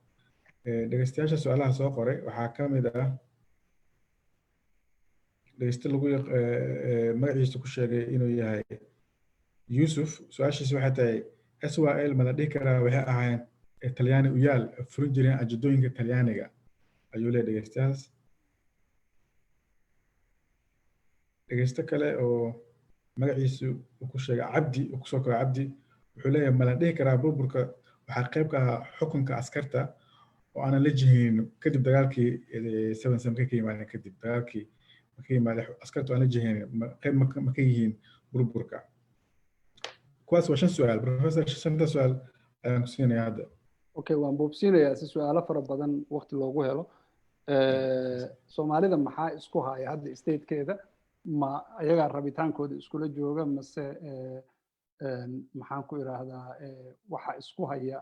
Dhegeystayaasha su-aalaha soo qoray waxaa ka mid ah dhegeyste lagu magaciisa ku sheegay inuu yahay Yuusuf. Su-aashiisa waxay tahay, SYL ma la dhihi karaa waxay ahaayeen Talyaani uyaal furin jireen ajadooyinka Talyaaniga, ayuu leeyahay dhegeystayaas. Dhegeyste kale oo magaciisu uu ku sheegay Cabdi, uu kusoo koray Cabdi, wuxuu leeyahay, ma la dhihi karaa burburka waxaa qayb ka ahaa xukunka askarta oo aanan la jihin kadib dagaalkii 7/7 ka yimaadeen, kadib dagaalkii ka yimaadeen askarta oo aan la jihinin, qayb ma ka yihiin burburka? Kuwaas waa shan su-aal. Professor, shanta su-aal ayaan ku siinayaa hadda. Okay, waan boobsiinayaa si su-aalo fara badan waqti loogu helo. Soomaalida maxaa isku haya hadda statekeeda? Ma ayagaa rabitaankooda iskula jooga, mase maxaan ku iraahdaa, waxa isku haya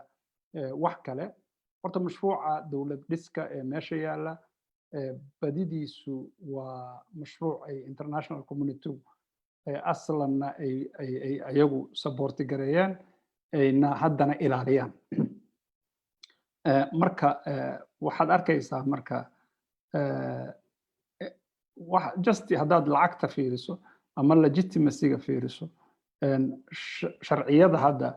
wax kale? Horta mashruuca dowlad dhiska ee meesha yaalla badidiisu waa mashruuc ay international community aslanna ay ayagu support gareeyeen, ayna haddana ilaaliyaan. Marka waxaad arkaysaa, marka just haddaad lacagta fiiriso ama legitimacyga fiiriso, sharciyada hadda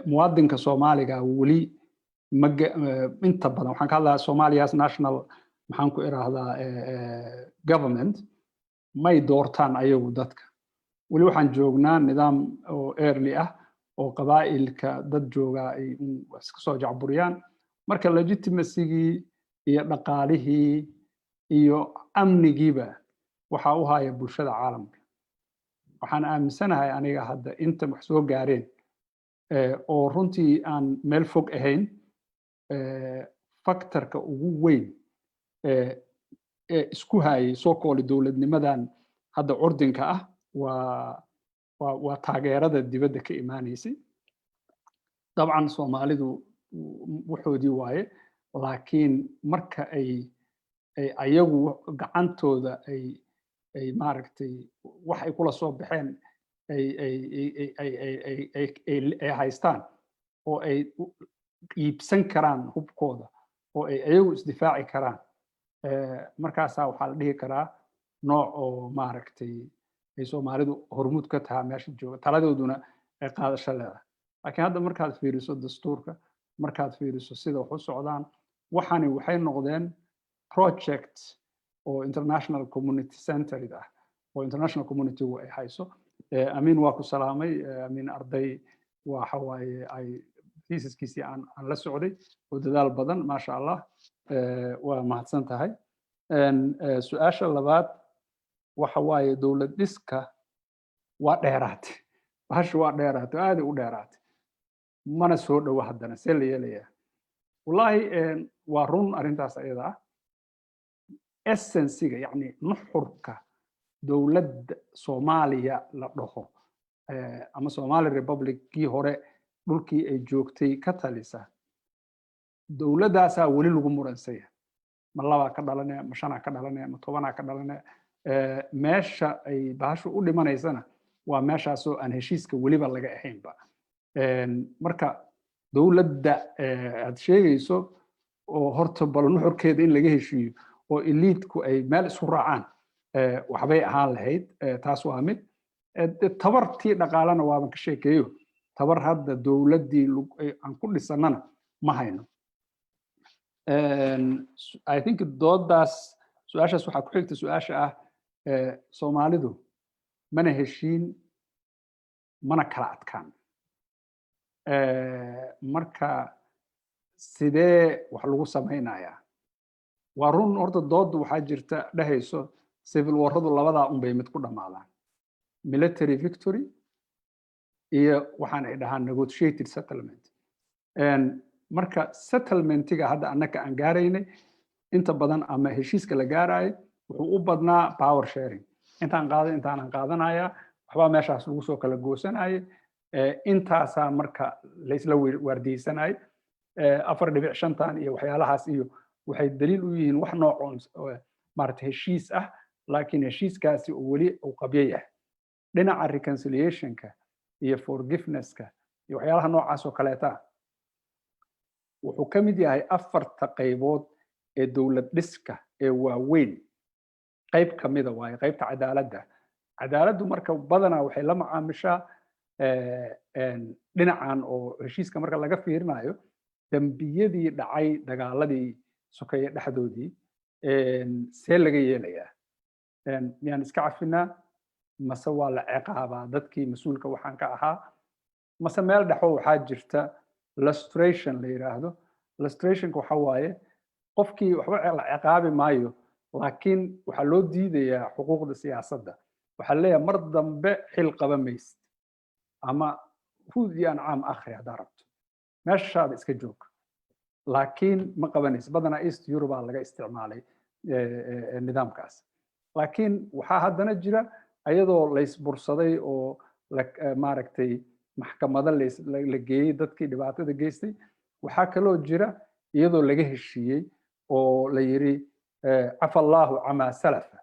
muwaadinka Soomaaliga weli inta badan, waxaan ka hadlayaa Somalia's national, maxaan ku iraahdaa, government, may doortaan ayagu dadka. Weli waxaan joognaa nidaam oo early ah oo qabaa'ilka dad joogaa ay iska soo jacburiyaan. Marka legitimacygii iyo dhaqaalihii iyo amnigiiba waxaa u haya bulshada caalamka. Waxaan aaminsanahay aniga hadda inta wax soo gaareen, oo runtii aan meel fog ahayn, factorka ugu weyn ee isku hayay soo kooli dowladnimadan hadda curdinka ah waa taageerada dibadda ka imaanaysay. Dabcan Soomaalidu waxoodii waaye, laakiin marka ay ayagu gacantooda ay maaragtay wax ay kula soo baxeen ay haystaan oo ay iibsan karaan hubkooda oo ay ayagu isdifaaci karaan, markaasaa waxaa la dhihi karaa nooc oo maaragtay ay Soomaalidu hormuud ka tahaa meesha jooga, taladooduna ay qaadasho leedahay. Laakiin hadda markaad fiiriso dastuurka, markaad fiiriso sida wax u socdaan, waxani waxay noqdeen project oo international community centered ah, oo international communitygu ay hayso. Amiin, waa ku salaamay. Amiin arday waxa waaye ay thesiskiisii aan la socday oo dadaal badan, maasha Allah, waa mahadsan tahay. Su-aasha labaad waxa waaye dowlad dhiska waa dheeraatay, bahasha waa dheeraatay, aaday u dheeraatay, mana soo dhowo, haddana see la yeelayaa? Wallahi waa run arrintaas ayada ah. Essencega, yacni nuxurka dowladda Soomaaliya la dhaho ama Somali Republic kii hore dhulkii ay joogtay ka talisa, dowladdaasaa weli lagu muransaya. Ma labaa ka dhalanaya, ma shanaa ka dhalanaya, ma tobanaa ka dhalanaya? Meesha ay bahashu u dhimanaysana waa meeshaasoo aan heshiiska weliba laga ahaynba. Marka dowladda aad sheegayso oo horta bal nuxurkeeda in laga heshiiyo oo eliteku ay meel isku raacaan waxbay ahaan lahayd. Taas waa mid. Tabartii dhaqaalena waaban ka sheekeeyo. Tabar hadda dowladdii aan ku dhisannana ma hayno. I think doodaas, su-aashaas waxaa ku xigta su-aasha ah Soomaalidu mana heshiin, mana kala adkaan, marka sidee wax lagu samaynayaa? Waa run, horta doodda waxaa jirta dhehayso civil warradu labadaa unbay mid ku dhammaadaan: military victory iyo waxaan ay dhahaan negotiated settlement. Marka settlementiga hadda annaka aan gaaraynay inta badan ama heshiiska la gaarayo wuxuu u badnaa power sharing. Intaan qaaday, intaanan qaadanaya, waxbaa meeshaas lagu soo kala goosanayay. Intaasaa marka laysla waardiyeysanayay. 4.5-tan iyo waxyaalahaas iyo waxay daliil u yihiin wax nooc maarata heshiis ah, laakiin heshiiskaasi uu weli uu qabyo yahay. Dhinaca reconciliationka iyo forgivenesska iyo waxyaalaha noocaas oo kaleeta wuxuu ka mid yahay afarta qaybood ee dowlad dhiska ee waaweyn qayb ka mida waaye qaybta cadaaladda. Cadaaladdu marka badanaa waxay la macaamishaa dhinacan oo heshiiska marka laga fiirinayo dembiyadii dhacay dagaaladii sokeeye dhexdoodii, see laga yeelayaa? Miyaan iska cafinaa, mase waa la ciqaabaa dadkii mas-uulka waxaan ka ahaa? Mase meel dhexo waxaa jirta lustration la yidhaahdo. Lustrationka waxa waaye qofkii waxba la ciqaabi maayo, laakiin waxaa loo diidayaa xuquuqda siyaasadda. Waxaa leeyahay mar dambe xil qaba maysid, ama huud iyo ancaam akhri haddaa rabto, meeshaada iska joog, laakiin ma qabanayso. Badanaa East Europe laga isticmaalay nidaamkaas. Laakiin waxaa haddana jira ayadoo laysbursaday oo maaragtay maxkamado la geeyey dadkii dhibaatada geystay. Waxaa kaloo jira iyadoo laga heshiiyey oo la yiri cafa Allahu camaa salafa,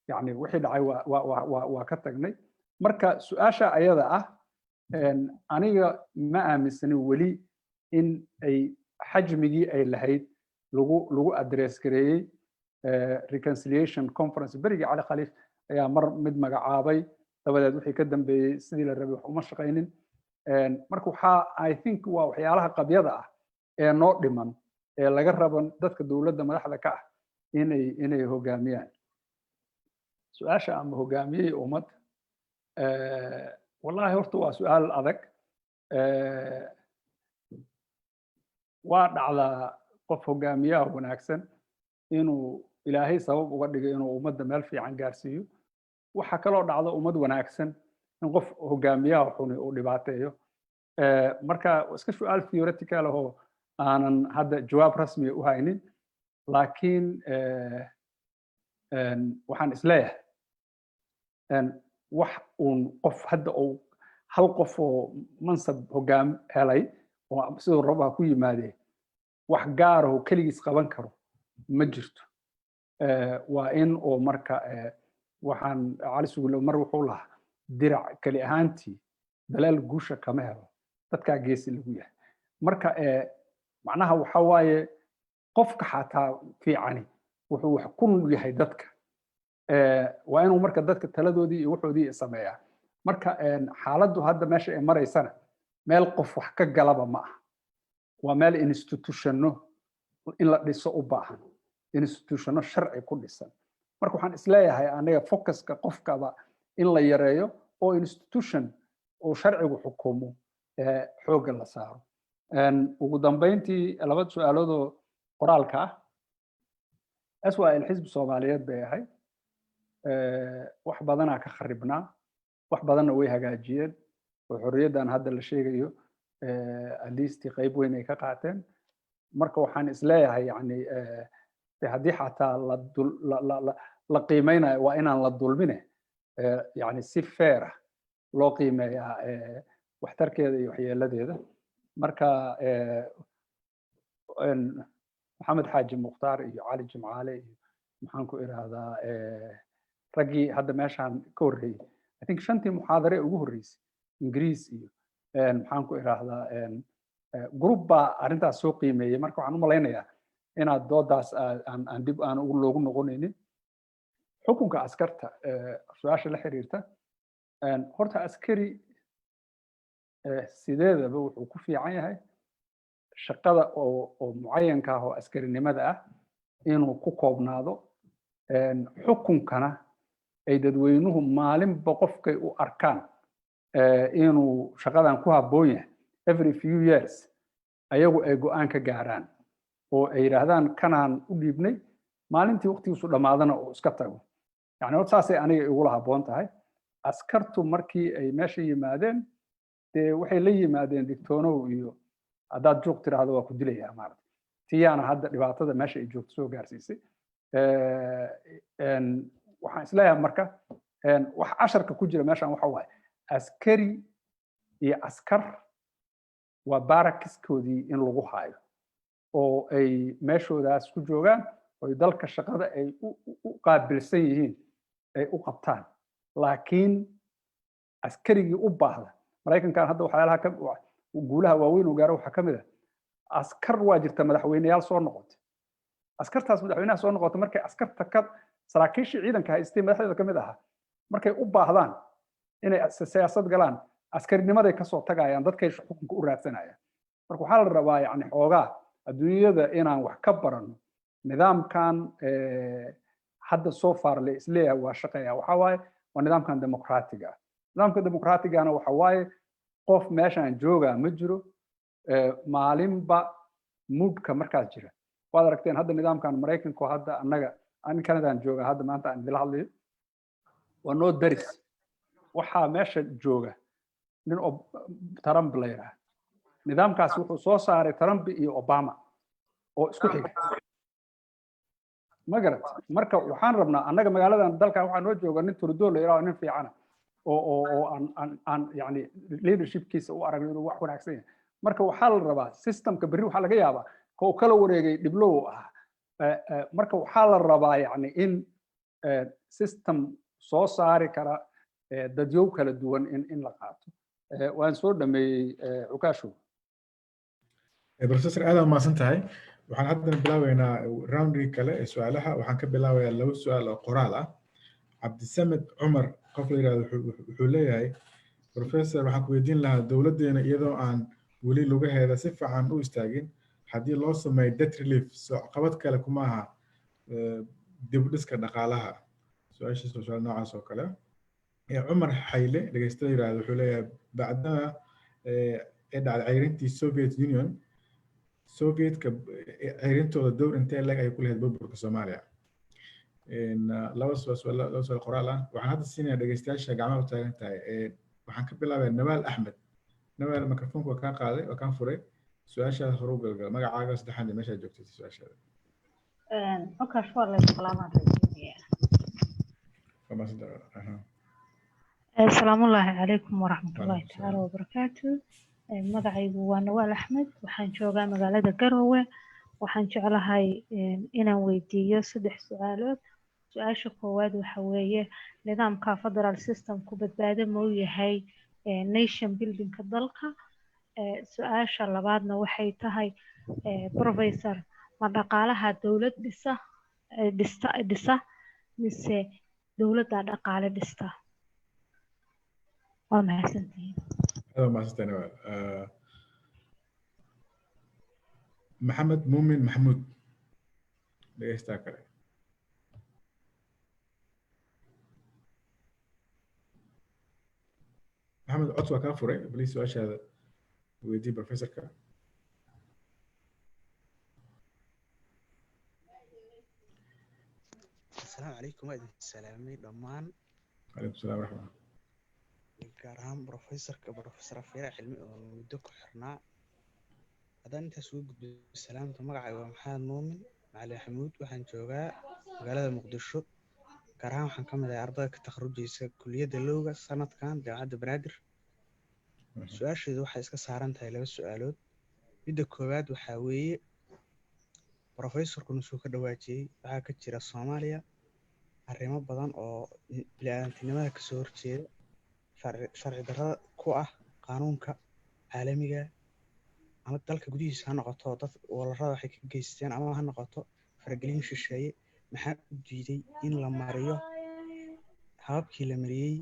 yani wixii dhacay waa ka tagnay. Marka su-aasha ayada ah aniga ma aaminsani weli in ay xajmigii ay lahayd lagu address gareeyey. Reconciliation conference berigii Cali Khaliif ayaa mar mid magacaabay, dabadeed wixii ka dambeeyey sidii la rabay wax uma shaqaynin. Marka waxaa I think waa waxyaalaha qabyada ah ee noo dhiman ee laga rabo dadka dowladda madaxda ka ah inay hogaamiyaan. Su-aasha ama hogaamiyey ummad, wallahi horta waa su-aal adag. Waa dhacdaa qof hogaamiyaha wanaagsan inuu Ilaahay sabab uga dhigay inuu ummadda meel fiican gaarsiiyo. Waxaa kaloo dhacda ummad wanaagsan in qof hogaamiyaha xuni uu dhibaateeyo. Marka iska su'aal theoretical ahoo aanan hadda jawaab rasmiya u haynin, laakiin waxaan isleeyahay wax uun qof hadda uu hal qof oo mansab hogaam helay oo siduu raba ku yimaadee, wax gaar ahoo keligiis qaban karo ma jirto. Waa in oo marka waxaan Cali Sugulle mar wuxuu lahaa: "Dirac keli ahaantii dalaal guusha kama helo, dadkaa geesi lagu yahay." Marka macnaha waxa waaye, qofka xataa fiicani wuxuu wax ku yahay dadka. Waa inuu marka dadka taladoodii iyo waxoodii sameeyaa. Marka xaaladdu hadda meesha ay maraysana meel qof wax ka galaba ma aha, waa meel institutionno in la dhiso u baahan, institutionno sharci ku dhisan. Marka waxaan isleeyahay aniga focuska qofkaba in la yareeyo oo institution uu sharcigu xukumo xoogga la saaro. Ugu dambeyntii, laba su-aaloodoo qoraalka ah. SYL xisbi Soomaaliyeed bay ahayd, wax badanaa ka kharibnaa, wax badanna way hagaajiyeen, oo xorriyaddan hadda la sheegayo at least qayb weyn ay ka qaateen. Marka waxaan isleeyahay, yani, haddii xataa la qiimeynayo, waa inaan la dulmine, yani si fair ah loo qiimeeyaa waxtarkeeda iyo waxyeeladeeda. Marka Maxamed Xaaji Mukhtaar iyo Cali Jimcaale iyo, maxaan ku iraahdaa, raggii hadda meeshaan ka horreeyey, I think shantii muxaadare ugu horreysay Ingiriis iyo, maxaan ku iraahdaa, group baa arrintaas soo qiimeeyey. Marka waxaan u malaynayaa inaad doodaas aan dib aan loogu noqonaynin. Xukunka askarta, su-aasha la xiriirta, horta askari sideedaba wuxuu ku fiican yahay shaqada oo mucayanka ah oo askarinimada ah inuu ku koobnaado, xukunkana ay dadweynuhu maalinba qofkay u arkaan inuu shaqadan ku habboon yahay every few years ayagu ay go'aan ka gaaraan oo ay yidhaahdaan kanaan u dhiibnay, maalintii waqtigiisu dhammaadana uu iska tago. Yani horta saasay aniga igula habboon tahay. Askartu markii ay meesha yimaadeen, dee waxay la yimaadeen digtoonow iyo haddaad juuq tiraahdo waa ku dilayaa maarata. Tiyaana hadda dhibaatada meesha ay joogto soo gaarsiisay. Waxaan isleeyahay marka wax casharka ku jira meeshan waxa waaye, askari iyo askar waa barracks-koodii in lagu haayo oo ay meeshoodaas ku joogaan oo dalka shaqada ay u qaabilsan yihiin ay u qabtaan. Laakiin askarigii u baahda, Maraykankan hadda waxyaalaha ka guulaha waaweyn uu gaaro waxaa ka mid ah askar waa jirta madaxweyneyaal soo noqotay. Askartaas madaxweynaha soo noqotay, markay askarta ka saraakiishii ciidanka haystay madaxdeeda ka mid ahaa markay u baahdaan inay siyaasad galaan, askarinimaday kasoo tagayaan, dadkay xukunka u raadsanayaan. Marka waxaa la rabaa, yani, xoogaa adduunyada inaan wax ka barano. Nidaamkan hadda soo far le isleeyahay waa shaqeeya waxa waaye waa nidaamkan dimuqraatiga ah. Nidaamka dimuqraatigana waxa waaye qof meeshaan joogaa ma jiro, maalinba moodka markaas jira. Waad aragteen hadda nidaamkan Maraykanku, hadda annaga an Canadaan jooga hadda maanta aan idila hadlayo, waa noo daris. Waxaa meesha jooga nin Trump la yidhaah. Nidaamkaas wuxuu soo saaray Trump iyo Obama oo isku xiga, ma garat? Marka waxaan rabnaa annaga magaaladan dalkan waxaa noo jooga nin Trudeau la yidhaho, nin fiicana oo aan yani leadershipkiisa u aragno inuu wax wanaagsan yahay. Marka waxaa la rabaa systemka berri waxaa laga yaabaa ka uu kala wareegay dhiblow ah. Marka waxaa la rabaa, yani, in system soo saari kara dadyow kala duwan in la qaato. Waan soo dhameeyey, Cukaashow. Professor, aad mahadsan tahay. Waxaan haddana bilaabeynaa roundii kale ee su-aalaha. Waxaan ka bilaabayaa laba su-aal oo qoraal ah. Cabdisamed Cumar qof la yidhahdo wuxuu leeyahay: "Professor, waxaan ku weydiin lahaa, dowladdeena iyadoo aan weli lugaheeda si fiican u istaagin, haddii loo sameeyo debt relief, soo caqabad kale kuma aha dib u dhiska dhaqaalaha?" Su-aashiis waa su-aal noocaas oo kale. Cumar Xayle dhegeysta la yidhahdo wuxuu leeyahay: "Bacdama ee dhacday ceyrintii Soviet Union, Sovietka ceyrintooda dowr intee leg ay ku lahayd burburka Soomaaliya?" Laba su'aal, laba su'aal qoraal ah waxaan hadda siinayaa dhegeystayaasha gacmaha u taagan tahay. Waxaan ka bilaabaya Nawaal Axmed. Nawaal, mikrofoonka waa kaa qaaday, waa kaan furay. Su-aashaada hore u galgal, magacaaga saddexaad iyo meeshaad joogtay su-aashaada. Okash, waa la salaamaan rajeynaya. Waa mahadsantahay. Aha. Asalaamullaahi calaykum waraxmatullaahi Waalaikum tacaala salaam. wabarakaatu. Magacaygu waa Nawaal Axmed, waxaan joogaa magaalada Garowe. Waxaan jeclahay inaan weydiiyo saddex su-aalood. Su-aasha koowaad waxa weeye, nidaamka federal systemku badbaado ma u yahay nation buildingka dalka? Su-aasha labaadna waxay tahay, professor, ma dhaqaalaha dowlad dhisa dhista dhisa mise dowladda dhaqaale dhista? Waa mahadsantihiin. Aad waa mahadsantahay, Nawaal. Maxamed Muumin Maxamuud, dhegeystaa kale. Maxamed, cod waa kaa furay, please su-aashaada weydii professorka. Asalaamu calaykum, waa idin salaamay dhammaan. Calaykum salaam waraxmat. Gaar ahaan professorka, Professor Afyare Cilmi oo muddo ku xirnaa. Haddaan intaas uga gudbo salaamta, magacay waa Maxamed Muumin Macalin Xamuud, waxaan joogaa magaalada Muqdisho. Gaar ahaan waxaan ka mid ahay ardayda ka takharujaysa kuliyadda lowga sanadkan Jaamacadda Banaadir. Su-aasheedu waxay iska saaran tahay laba su-aalood. Midda koowaad waxaa weeye, professorku nusuu ka dhawaajiyey, waxaa ka jira Soomaaliya arrimo badan oo bini'aadantinimada kasoo horjeeda, sharci darrada ku ah qaanuunka caalamiga, ama dalka gudihiisa ha noqoto dad weerarada waxay ka geysteen, ama ha noqoto faragelin shisheeye. Maxaa u diiday in la mariyo hababkii la mariyey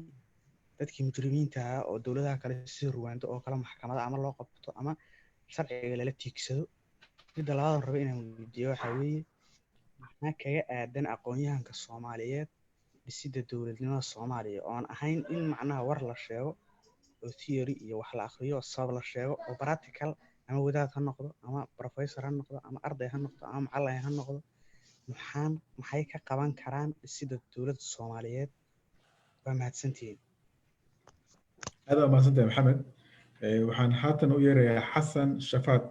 dadkii mujrimiinta ahaa oo dowladaha kale sida Ruwaando oo kale maxkamada ama loo qabto ama sharciga lala tiigsado? Midda labaadan rabo inaan weydiiyo waxaa weeye, maxaa kaga aadan aqoon-yahanka Soomaaliyeed dhisidda dowladnimada Soomaaliya, oon ahayn in macnaha war la sheego oo theory iyo wax la akhriyo oo sabab la sheego, oo practical, ama wadaad ha noqdo ama professor ha noqdo ama arday ha noqdo ama macallin ha noqdo, maxaan maxay ka qaban karaan dhisidda dowladda Soomaaliyeed? Waa mahadsantihiin. Aad waa mahadsantahay, Maxamed. Waxaan haatan u yeerayaa Xasan Shafaad,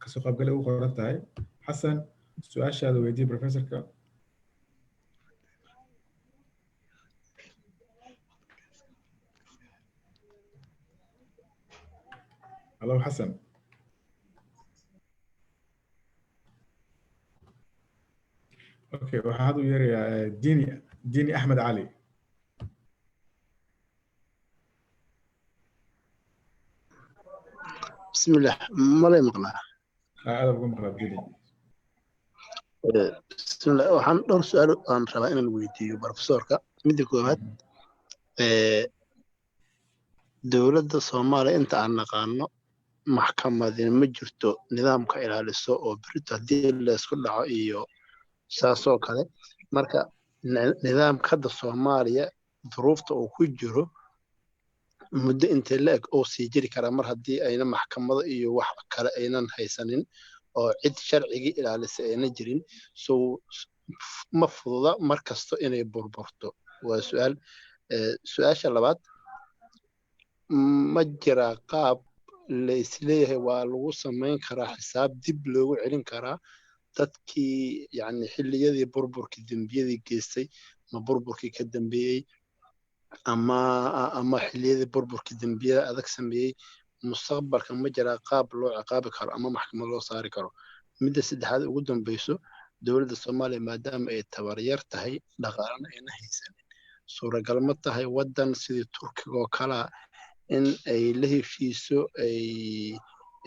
kasoo qaybgale ugu qoran tahay. Xasan, su-aashaada weydii professorka. Hello, Xasan. Okay, waxaan hadda u yeerayaa Dini Axmed Cali. بسم الله، ما لا مقلع. Aad ugu maqlaa, Dini. بسم الله، waxaan dhowr su-aal aan rabaa inaan weydiiyo professorka. Midda koowaad, dowladda Soomaaliya inta aan naqaano maxkamadina ma jirto nidaamka ilaaliso oo berito haddii laysku dhaco iyo saasoo kale. Marka nidaamka hadda Soomaaliya duruufta uu ku jiro muddo intee la eg oo sii jiri karaa mar haddii ayna maxkamado iyo wax kale aynan haysanin oo cid sharcigii ilaalisa ayna jirin? So ma fududa mar kasto inay burburto? Waa su-aal. Su-aasha labaad, ma jiraa qaab la isleeyahay waa lagu samayn karaa xisaab dib loogu celin karaa dadkii, yani, xilliyadii burburkii dembiyadii geystay, ma burburkii ka dambeeyey ama xilliyadii burburkii dembiyada adag sameeyey? Mustaqbalka ma jiraa qaab loo ciqaabi karo ama maxkamad loo saari karo? Midda saddexaad ugu dambeyso, dowladda Soomaaliya maadaama ay tabaryar tahay, dhaqaalana ayna haysanin, suuragal ma tahay waddan sidii Turkiga oo kalea in ay la heshiiso,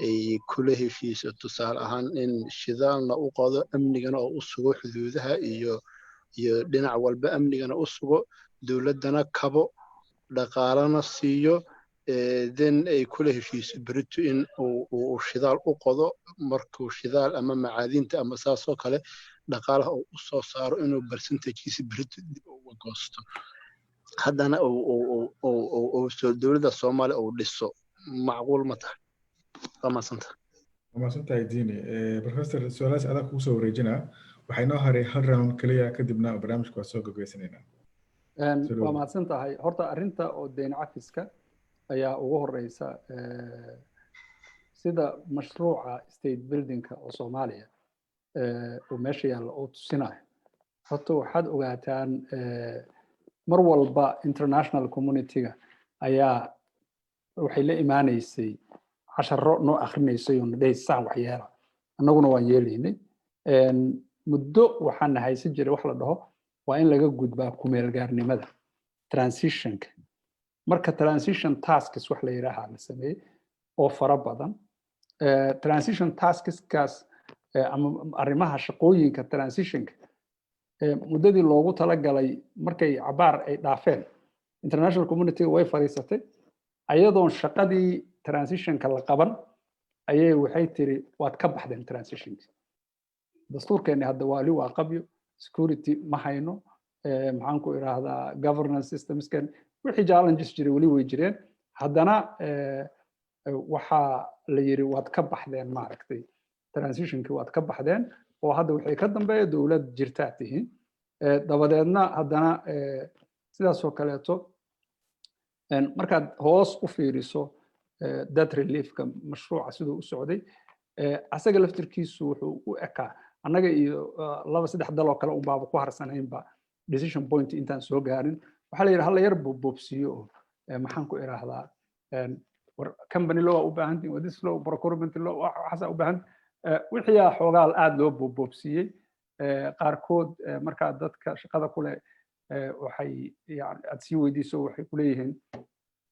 ay kula heshiiso, tusaale ahaan, in shidaalna u qodo, amnigana oo u sugo xuduudaha iyo dhinac walba amnigana u sugo, dowladdana kabo, dhaqaalana siiyo, then ay kula heshiiso berito in uu shidaal u qodo, markuu shidaal ama macaadinta ama saasoo kale dhaqaalaha uu u soo saaro inuu percentagekiisa berito dib uga goosto, haddana uu dowladda Soomaaliya uu dhiso? Macquul ma tahay? Waa mahadsantahay. Waa mahadsantahay, Dini. Professor, su-aalahaas adaa kugu soo wareejinaa. Waxaa inoo haray hal round keliya, kadibna barnaamijka waa soo gogeysanayna. Waa mahadsan tahay. Horta arrinta oo deyn cafiska ayaa ugu horeysa. Sida mashruuca state buildingka oo Soomaaliya uu meesha yaalla oo tusinayo, horta waxaad ogaataan mar walba international community-ga ayaa waxay la imaanaysay casharo noo akrinaysay oo na dhehaysa saan wax yeela, annaguna waan yeelaynay. Muddo waxaan haysan jiray wax la dhaho waa in laga gudbaa kumeelgaarnimada, transitionka. Marka transition tasks wax la yidhaahaa la sameeyey oo fara badan. Transition taskskaas ama arrimaha shaqooyinka transitionka, muddadii loogu talagalay markay cabaar ay dhaafeen, international community way fadhiisatay. Ayadoon shaqadii transitionka la qaban ayay waxay tiri, "Waad ka baxdeen transitionka." Dastuurkeenni hadda waali waa qabyo, security ma hayno, maxaan ku idhaahdaa, governance systemskan wixii challenges jiray weli way jireen. Haddana waxaa la yiri, "Waad ka baxdeen, maaragtay, transitionkii waad ka baxdeen oo hadda wixii ka dambeeya dowlad jirtaa tihiin." Dabadeedna haddana sidaasoo kaleeto markaad hoos u fiiriso debt reliefka, mashruuca siduu u socday, asaga laftirkiisu wuxuu u ekaa annaga iyo laba saddex daloo kale unbaaba ku harsanaynba decision point intaan soo gaarin. Waxaa la yidhi hala yar boobsiiyo oo maxaan ku idhaahdaa, war company law u baahantiin, waa this law, procurement law, waxaasaa u baahan. Wixiyaa xoogaal aad loo boobsiiyey qaarkood. Markaa dadka shaqada ku leh waxay yani aad sii weydiiso, waxay kuleeyihiin,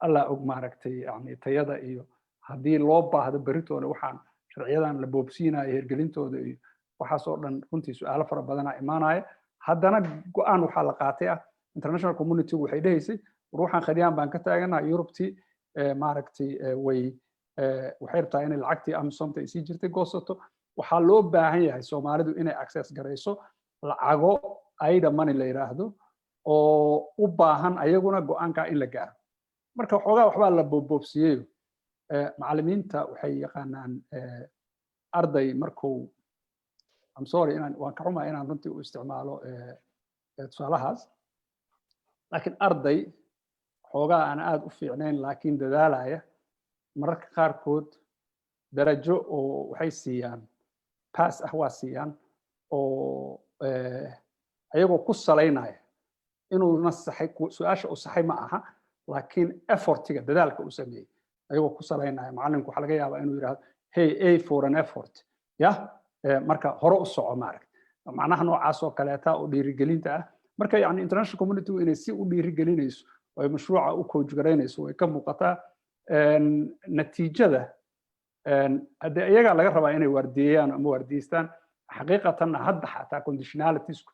"Allah og, maaragtay, yani tayada iyo haddii loo baahdo beritoole waxaan sharciyadan la boobsiinayo hirgelintooda iyo waxaasoo dhan." Runtii su-aalo fara badanaa imaanaya. Haddana go-aan waxaa la qaatay ah international community waxay dhehaysay, war waxaan khadyaan baan ka taaganaha. Yurubtii, maaragtay, way waxay rabtaa inay lacagtii AMISOMta ay sii jirtay goosato. Waxaa loo baahan yahay Soomaalidu inay access garayso lacago EIDA money la yidhaahdo oo u baahan ayaguna go-aankaa in la gaaro. Marka xoogaa waxbaa la boobboobsiiyeyo. Macallimiinta waxay yaqaanaan arday markuu, I'm sorry, inaan waan ka xumaa inaan runtii u isticmaalo tusaalahaas, laakiin arday xoogaa aan aad u fiicnayn laakiin dadaalaya, mararka qaarkood darajo oo waxay siiyaan pass ah waa siiyaan, oo ayagoo ku salaynaya inuuna saxay su-aasha uu saxay ma aha, laakiin effortiga, dadaalka uu sameeyey ayagoo ku salaynaya. Macallinku waxaa laga yaabaa inuu yidhahdo, "Hey, A for an effort." Yah, marka hore u soco, maaragta, macnaha noocaas oo kaleeta oo dhiirigelinta ah. Marka yani international community inay si u dhiirigelinayso oo ay mashruuca u coach garaynayso way ka muuqataa. Natiijada haddee iyagaa laga rabaa inay waardiyeeyaan ama waardiyeystaan. Xaqiiqatanna hadda xataa conditionalities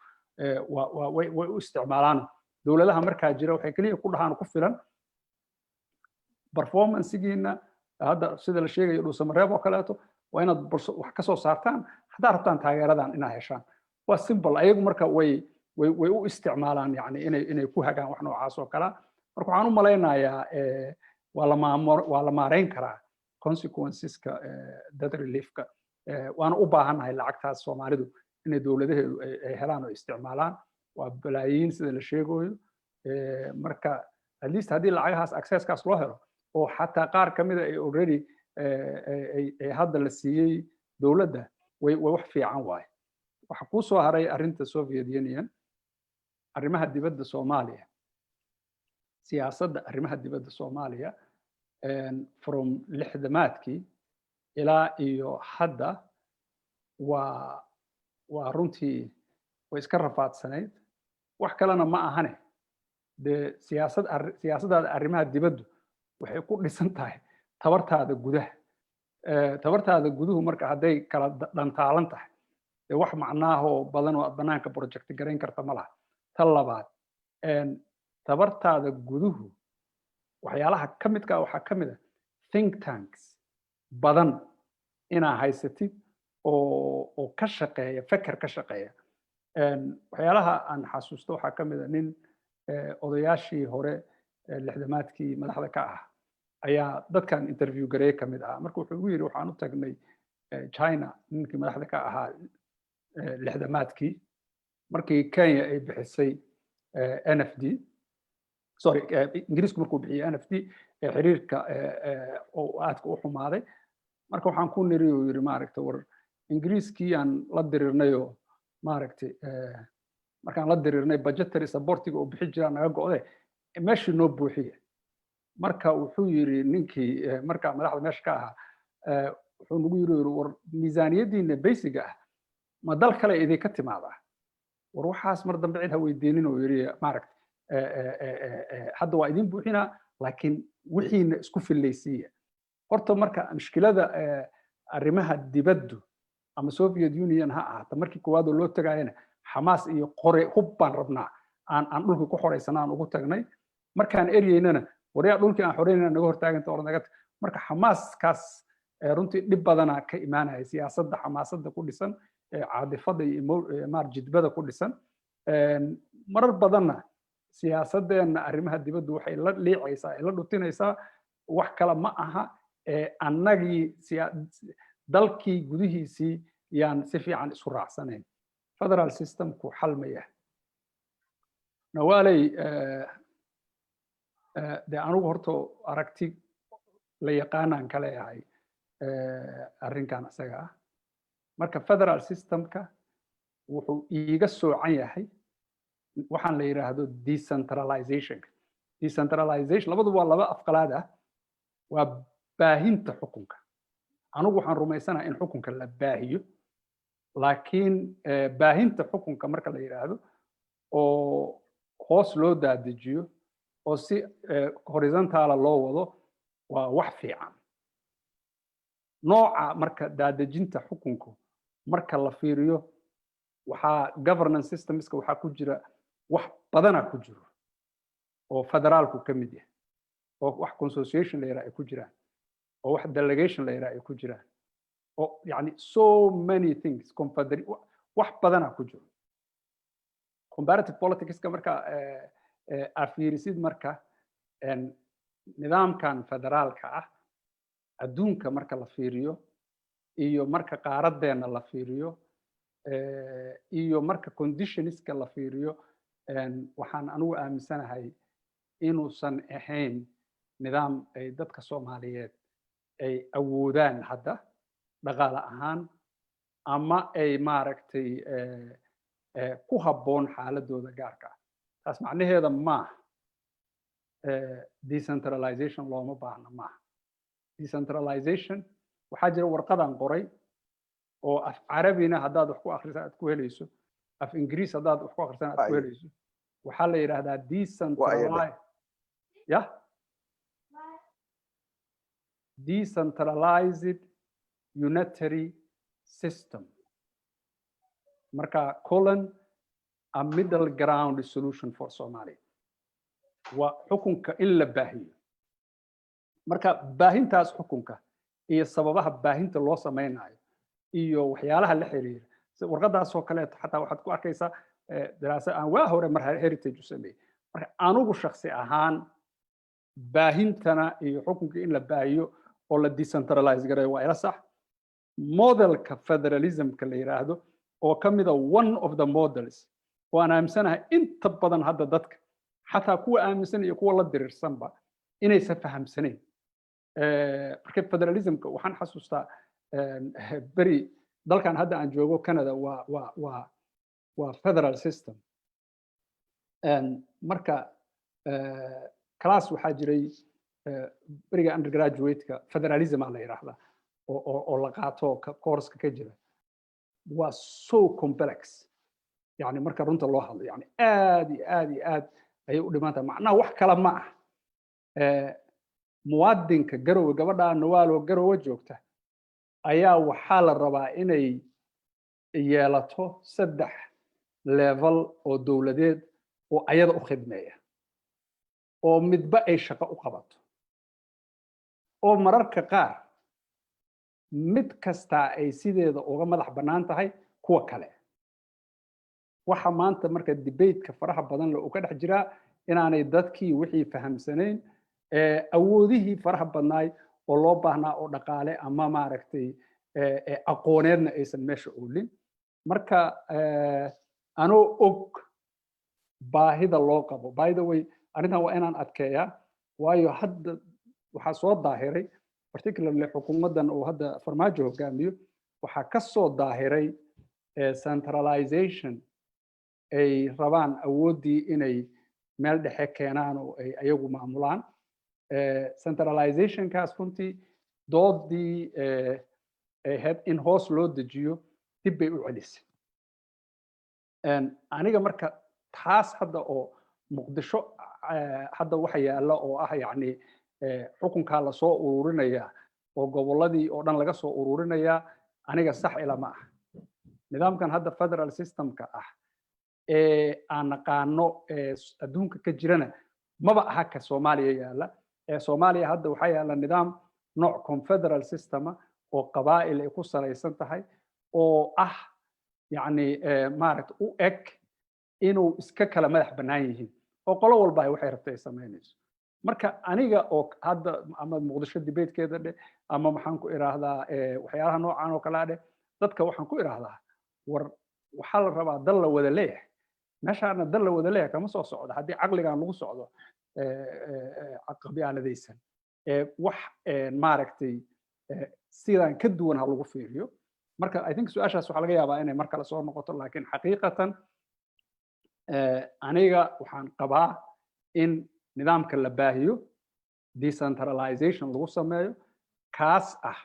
way u isticmaalaan dowladaha markaa jira. Waxay keliya ku dhahaan ku filan performancegiina hadda sida la sheegayo Dhuusamareeb oo kaleeto waa inaad wax ka soo saartaan haddaad rabtaan taageeradan inaad heshaan. Waa simple. Ayagu marka way u isticmaalaan yani inay ku hagaan wax noocaas oo kalea. Marka waxaan u malaynayaa waa la maareyn karaa consequenceska debt reliefka, waana u baahannahay lacagtaas Soomaalidu inay dowladaheedu ay helaan oo isticmaalaan. Waa balaayiin sida la sheegayo. Marka at least haddii lacagahaas accesskaas loo helo oo xataa qaar ka mida ay already ay hadda la siiyey dowladda, way wax fiican waaye. Waxa kuu soo haray arrinta Soviet Union. Arrimaha dibadda Soomaaliya, siyaasadda arrimaha dibadda Soomaaliya from 60-maadkii ilaa iyo hadda waa runtii way iska rafaadsanayd. Wax kalena ma ahane, dee siyaasaddaada arrimaha dibaddu waxay ku dhisan tahay tabartaada gudaha. Tabartaada guduhu marka hadday kala dhantaalan tahay, dee wax macnaahoo badan oo aad banaanka project garayn karta ma laha. Ta labaad, tabartaada guduhu waxyaalaha ka midka waxaa ka mid a think tanks badan inaa haysatid oo ka shaqeeya feker ka shaqeeya. Waxyaalaha aan xasuusto waxaa ka mid a nin odayaashii hore 60-maadkii madaxda ka ah ayaa dadkan interview gareeye ka mid ahaa. Marka wuxuu ugu yidhi, waxaan u tagnay China, ninkii madaxda ka ahaa 60-maadkii, markii Kenya ay bixisay NFD, sorry, Ingiriisku markuu bixiyey NFD, xiriirka oo aadka u xumaaday. Marka waxaan ku niri, uu yidhi, maaragtay, war Ingiriiskii aan la dirirnayoo, maaragtay, markaan la dirirnay budgetary supportiga oo bixi jiraa naga go'de, meeshii noo buuxiya. Marka wuxuu yidhi ninkii marka madaxda meesha ka ahaa, wuxuu nagu yidhi, "War miisaaniyaddiina basiga ah ma dal kale idinka timaadaa? War waxaas mar dambe cid ha weydiinin," oo yidhi, maaragta, "hadda waa idin buuxinaa, laakiin wixiina isku fillaysiiya horta." Marka mushkilada arrimaha dibaddu ama Soviet Union ha ahaata, markii koowaad oo loo tagaayana xamaas iyo qore hub baan rabnaa aan dhulkii ku xoraysana aan ugu tagnay. Markaan eryeynana, waryaa, dhulkii aan xoreynayna naga hortaaganta or naga. Marka xamaaskaas runtii dhib badana ka imaanaya, siyaasadda xamaasadda ku dhisan, caadifada iyo maar jidbada ku dhisan. Marar badanna siyaasadeenna arrimaha dibaddu waxay la liicaysaa, ay la dhutinaysaa, wax kale ma aha, annagii dalkii gudihiisii yaan si fiican isu raacsanayn. Federal systemku xal ma yahay, Nawaaley? Dee anigu horta aragti la yaqaanaan ka leeyahay arrinkan isaga ah. Marka federal systemka wuxuu iiga soocan yahay waxaan la yidhaahdo decentralizationka. Decentralization, labadu waa laba afqalaad ah, waa baahinta xukunka. Anigu waxaan rumaysanahay in xukunka la baahiyo, laakiin baahinta xukunka marka la yidhaahdo oo hoos loo daadejiyo oo si horizontala loo wado waa wax fiican. Nooca marka daadejinta xukunku marka la fiiriyo, waxaa governance systemska waxaa ku jira wax badana ku jiro oo federaalku ka mid yahay, oo wax consociation la yidhaha ay ku jiraan, oo wax delegation la yidhaha ay ku jiraan, oo yani so many things, wax badana ku jiro. Comparative politicska marka aa fiirisid, marka nidaamkan federaalka ah adduunka marka la fiiriyo iyo marka qaaradeenna la fiiriyo iyo marka conditionska la fiiriyo, waxaan anigu aaminsanahay inuusan ahayn nidaam ay dadka Soomaaliyeed ay awoodaan hadda dhaqaale ahaan ama ay, maaragtay, ku habboon xaaladooda gaarka ah. Taas macnaheeda maaha decentralization looma baahna, maaha. Decentralization waxaa jira warqadan qoray oo af Carabina haddaad wax ku akhrisa aad ku helayso, af Ingiriis haddaad wax ku akhrisana aad ku helayso. Waxaa la yidhaahdaa decentralize ya decentralized unitary system, marka colon, a middle ground solution for Somalia. Waa xukunka in la baahiyo. Marka baahintaas xukunka iyo sababaha baahinta loo samaynayo iyo waxyaalaha la xiriira, warqadaasoo kaleeto xataa waxaad ku arkaysaa daraasa aan waa hore mar Heritage u sameeyey. Marka anigu shaksi ahaan baahintana iyo xukunka in la baahiyo oo la decentralize gareeyo waa ila sax. Modelka federalismka la yidhaahdo oo ka mida one of the models oo aan aaminsanahay inta badan hadda dadka, xataa kuwa aaminsan iyo kuwa la dirirsanba, inaysan fahamsanayn. Marka federalismka waxaan xasuustaa beri dalkan hadda aan joogo, Canada, waa federal system. Marka class waxaa jiray beriga undergraduate-ka, federalism aa la yidhaahdaa, oo la qaato, course-ka ka jira. Waa so complex, yani marka runta loo hadlo, yani aad iyo aad iyo aad ayay u dhiman tahay. Macnaha wax kale ma ah, muwaadinka Garowe, gabadha Nawaalo Garowe joogta ayaa waxaa la rabaa inay yeelato saddex level oo dowladeed oo ayada u khidmeeya, oo midba ay shaqo u qabato, oo mararka qaar mid kastaa ay sideeda uga madax bannaan tahay kuwa kale. Waxa maanta marka debateka faraha badan le uu ka dhex jiraa inaanay dadkii wixii fahamsanayn, awoodihii faraha badnaay oo loo baahnaa oo dhaqaale ama, maaragtay, aqooneedna aysan meesha oolin. Marka anoo og baahida loo qabo, by the way, arrintan waa inaan adkeeyaa, waayo hadda waxaa soo daahiray, particularly xukuumaddan uu hadda Farmaajo hogaamiyo, waxaa ka soo daahiray centralization ay rabaan awooddii inay meel dhexe keenaan oo ay ayagu maamulaan. Centralizationkaas runtii doodii ahayd in hoos loo dejiyo dib bay u celisay aniga. Marka taas hadda oo Muqdisho hadda waxa yaalla oo ah, yacni, xukunkaa lasoo ururinayaa oo gobolladii oo dhan laga soo ururinayaa, aniga sax ilama ah. Nidaamkan hadda federal systemka ah ee aan naqaano ee adduunka ka jirana maba aha ka Soomaaliya yaalla. Ee Soomaaliya hadda waxaa yaalla nidaam nooc confederal systema oo qabaa'il ay ku salaysan tahay, oo ah, yacni, maaragta, u eg inuu iska kala madax bannaan yihiin oo qolo walba ay waxay rabtay ay samaynayso. Marka aniga oo hadda ama Muqdisho debatekeeda dheh ama maxaan ku iraahdaa waxyaalaha noocan oo kalea dheh, dadka waxaan ku iraahdaa, war waxaa la rabaa dal la wada leeyahay. Meeshaana dal la wada leeyahay kama soo socdo haddii caqligan lagu socdo qabyaaladaysan. Wax, maaragtay, sidan ka duwan ha lagu fiiriyo. Marka I think su-aashaas waxaa laga yaabaa inay mar kale soo noqoto, laakiin xaqiiqatan aniga waxaan qabaa in nidaamka la baahiyo, decentralization lagu sameeyo. Kaas ah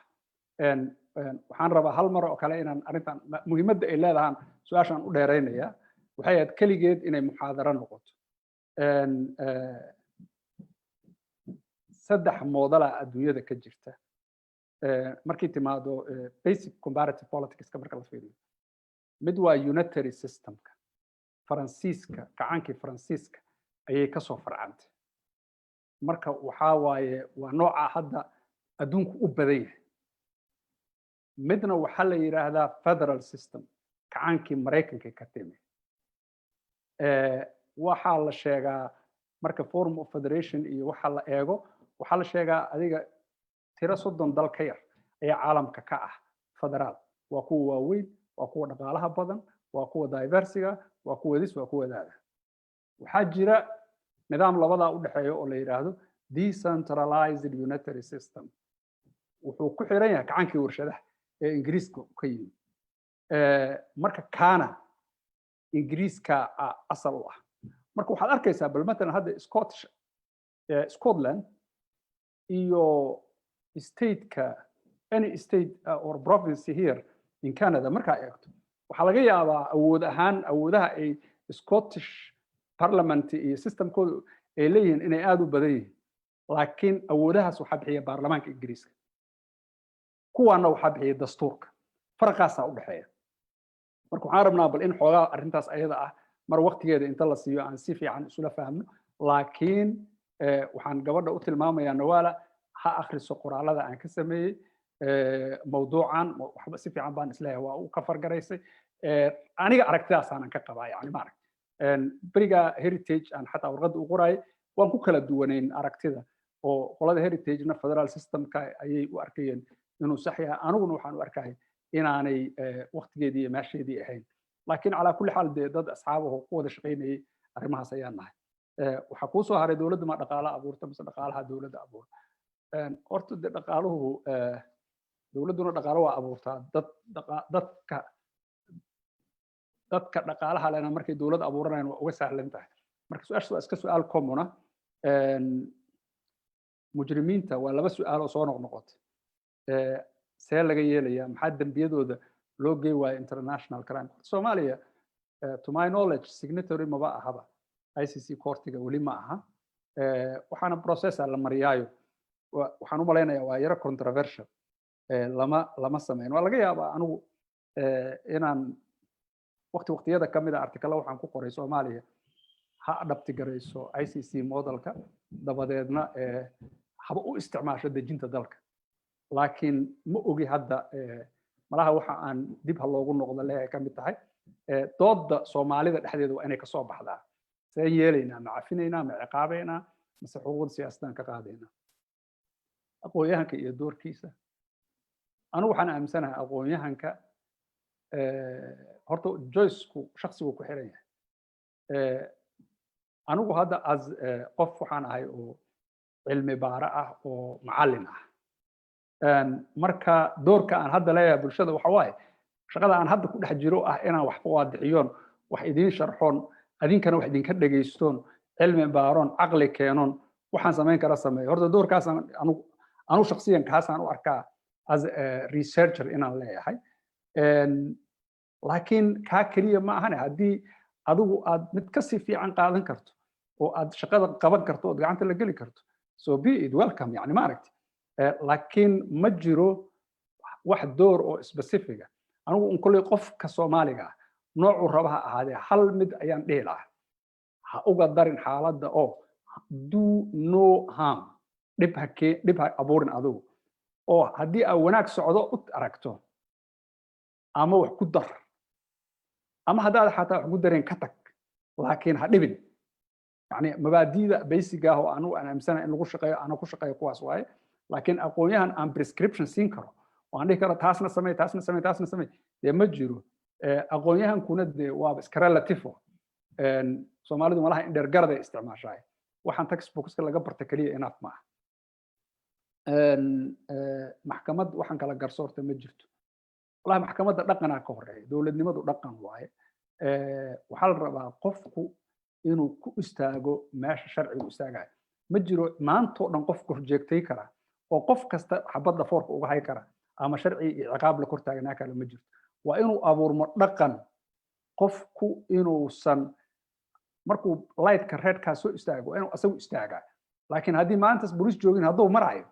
waxaan rabaa hal mar oo kale inaan arrintan muhiimadda ay leedahaan su-aashaan u dheeraynaya. Waxay ahayd keligeed inay muxaadaro noqoto. Saddex moodala adduunyada ka jirta markay timaado basic comparative politicska marka la fiiriyo. Mid waa unitary systemka Faransiiska, kacaankii Faransiiska ayay kasoo farcantay. Marka waxaa waaye waa nooca hadda adduunku u badan yahay. Midna waxaa la yidhaahdaa federal system, kacaankii Maraykanka ka timi. Waxaa la sheegaa marka form of federation iyo waxa la eego, waxaa la sheegaa adiga tiro 30 dal ka yar ayaa caalamka ka ah federaal. Waa kuwa waaweyn, waa kuwa dhaqaalaha badan, waa kuwa diversiga, waa kuwa this, waa kuwa daada. Waxaa jira nidaam labadaa u dhexeeya oo la yidhaahdo decentralized unitary system. Wuxuu ku xiran yahay kacaankii warshadaha ee Ingiriiska ka yimi. Marka kaana Ingiriiska asal u ah. Marka waxaad arkaysaa, bal matalan hadda Scottish, Scotland iyo stateka, any state or province here in Canada markaa eegto, waxaa laga yaabaa awood ahaan awoodaha ay Scottish parliament iyo systemkooda ay leeyihiin inay aada u badan yihiin, laakiin awoodahaas waxaa bixiya baarlamaanka Ingiriiska, kuwaana waxaa bixiya dastuurka. Farqaasaa u dhexeeya. Marka waxaan rabnaa bal in xoogaa arrintaas ayada ah mar waqtigeeda inta la siiyo aan si fiican isula fahmno. Laakiin waxaan gabadha u tilmaamayaa, Nawaala, ha akhriso qoraalada aan ka sameeyey mawduucan. Waxba si fiican baan isleeyahay waa u ka fargaraysay. Aniga aragtidaasaanan ka qabaa, yani maaragt beriga Heritage aan xataa warqadda u qoraayay waan ku kala duwanayn aragtida, oo qolada Heritagena federal systemka ayay u arkayeen inuu sax yahay, aniguna waxaan u arkayay inaanay waqtigeedii iyo meesheedii ahayn. Laakiin calaa kulli xaal dee dad asxaabaho ku wada shaqaynayay arrimahaas ayaan nahay. Waxaa kuu soo haray, dowladda ma dhaqaala abuurta mise dhaqaalaha dowladda abuurta? Horta dee dhaqaaluhu, dowladduna dhaqaalo waa abuurtaa. Dad dadka dhaqaalaha lena markay dowlad abuuranayaan waa uga sahlan tahay. Marka su-aashaas waa iska su-aal common. Mujrimiinta waa laba su-aal oo soo noqnoqotay. See laga yeelaya? Maxaa dembiyadooda loo gey waayo International Crime Court? Soomaaliya, to my knowledge, signatory maba ahaba ICC courtiga, weli ma aha. Waxaana processa la mariyaayo, waxaan u malaynayaa waa yaro controversial, lama sameyn. Waa laga yaabaa anigu inaan waqti waqtiyada ka mid a artikala waxaan ku qoray Soomaaliya ha adopt garayso ICC modelka, dabadeedna haba u isticmaasho dejinta dalka. Laakiin ma ogi hadda. Malaha waxa aan dib ha loogu noqdo leeyahay ka mid tahay doodda Soomaalida dhexdeeda waa inay kasoo baxdaa. Seen yeelaynaa? Ma cafinaynaa, ma ciqaabaynaa, mase xuquuqda siyaasadaan ka qaadaynaa? Aqoon-yahanka iyo doorkiisa, anigu waxaan aaminsanahay aqoon-yahanka Horta choice-ku shaksigu ku xiran yahay. Anigu hadda as qof waxaan ahay oo cilmi baara ah oo macallin ah. Marka doorka aan hadda leeyahay bulshada waxa waaye shaqada aan hadda ku dhex jiro ah inaan wax waadixiyoon, wax idiin sharxoon, adinkana wax idinka dhegaystoon, cilmi baaroon, caqli keenoon, waxaan samayn kara sameeyo. Horta doorkaasaan anu shaksiyan kaasaan u arkaa as a researcher inaan leeyahay. Laakiin kaa keliya ma ahane, haddii adigu aad mid kasii fiican qaadan karto oo aad shaqada qaban karto ood gacanta la geli karto, so be it, welcome. Yani ma aragti, laakiin ma jiro wax door oo specific ah. Anigu un kolley qofka Soomaaliga ah, noocuu raba ha ahaadee, hal mid ayaan dhihi lahaa: ha uga darin xaaladda oo do no harm. Dhib ha kee, dhib ha abuurin adigu, oo haddii aad wanaag socdo u aragto ama wax ku dar, ama haddaad xataa wax ku dareen ka tag, laakiin ha dhibin. Yani mabaadi'da basic ah oo anigu aan aaminsanahay in lagu shaqeeyo, ana ku shaqeeyo kuwaas waaye. Laakiin aqoon-yahan aan prescription siin karo oo aan dhihi karo taasna samey, taasna samey, taasna samey, dee ma jiro. Aqoon-yahankuna dee waaba iska relative. Soomaalidu malaha in dheergaraday isticmaashaay. Waxaan textbookska laga barta keliya enough ma aha. Maxkamad waxaan kala garsoorta ma jirto. Wallahi maxkamadda dhaqanaa ka horeeya. Dowladnimadu dhaqan waaye. Waxaa la rabaa qofku inuu ku istaago meesha sharcigu istaagayo. Ma jiro maantoo dhan qof korjeegtay kara oo qof kasta xabadda foorka uga hay kara ama sharci iyo ciqaab la kor taagnaa kara, ma jirto. Waa inuu abuurmo dhaqan qofku inuusan markuu lightka redkaa soo istaago waa inuu asagu istaagaa. Laakiin haddii maantas bolis joogin hadduu marayo,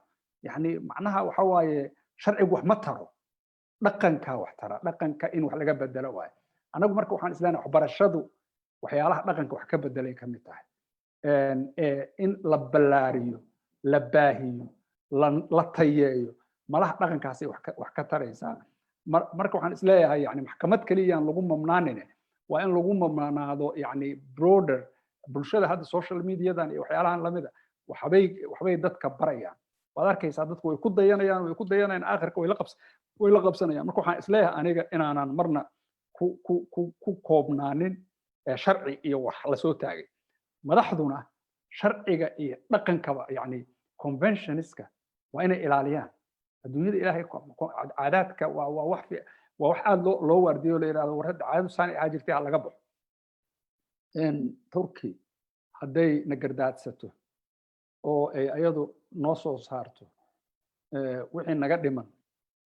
yani macnaha waxa waaye sharcigu wax ma taro, dhaqanka wax tara. Dhaqanka in wax laga bedelo waaye. Anagu marka waxaan isleenahay waxbarashadu waxyaalaha dhaqanka wax ka bedelay ka mid tahay. In la ballaariyo, la baahiyo, la tayeeyo malaha dhaqankaasay wax ka taraysaa. Marka waxaan isleeyahay, yani maxkamad keliyaan lagu mamnaanine, waa in lagu mamnaanaado yani broader bulshada. Hadda social mediadan iyo waxyaalahan lamida waxbay dadka barayaan. Waad arkaysaa, dadku way ku dayanayaan, way ku dayanayaan, aakhirka way la qabsanayaan. Marka waxaan isleeyahay aniga inaanan marna ku koobnaanin sharci iyo wax lasoo taagay. Madaxduna sharciga iyo dhaqankaba, yani conventionska, waa inay ilaaliyaan. Adduunyada Ilaahay caadaadka waa wax aad loo waardiyo, la yidhahdo war hadda caadadu saani ahaa jirtay, ha laga baxo. Turkey hadday na gardaadsato oo ay ayadu noo soo saarto wixii naga dhiman,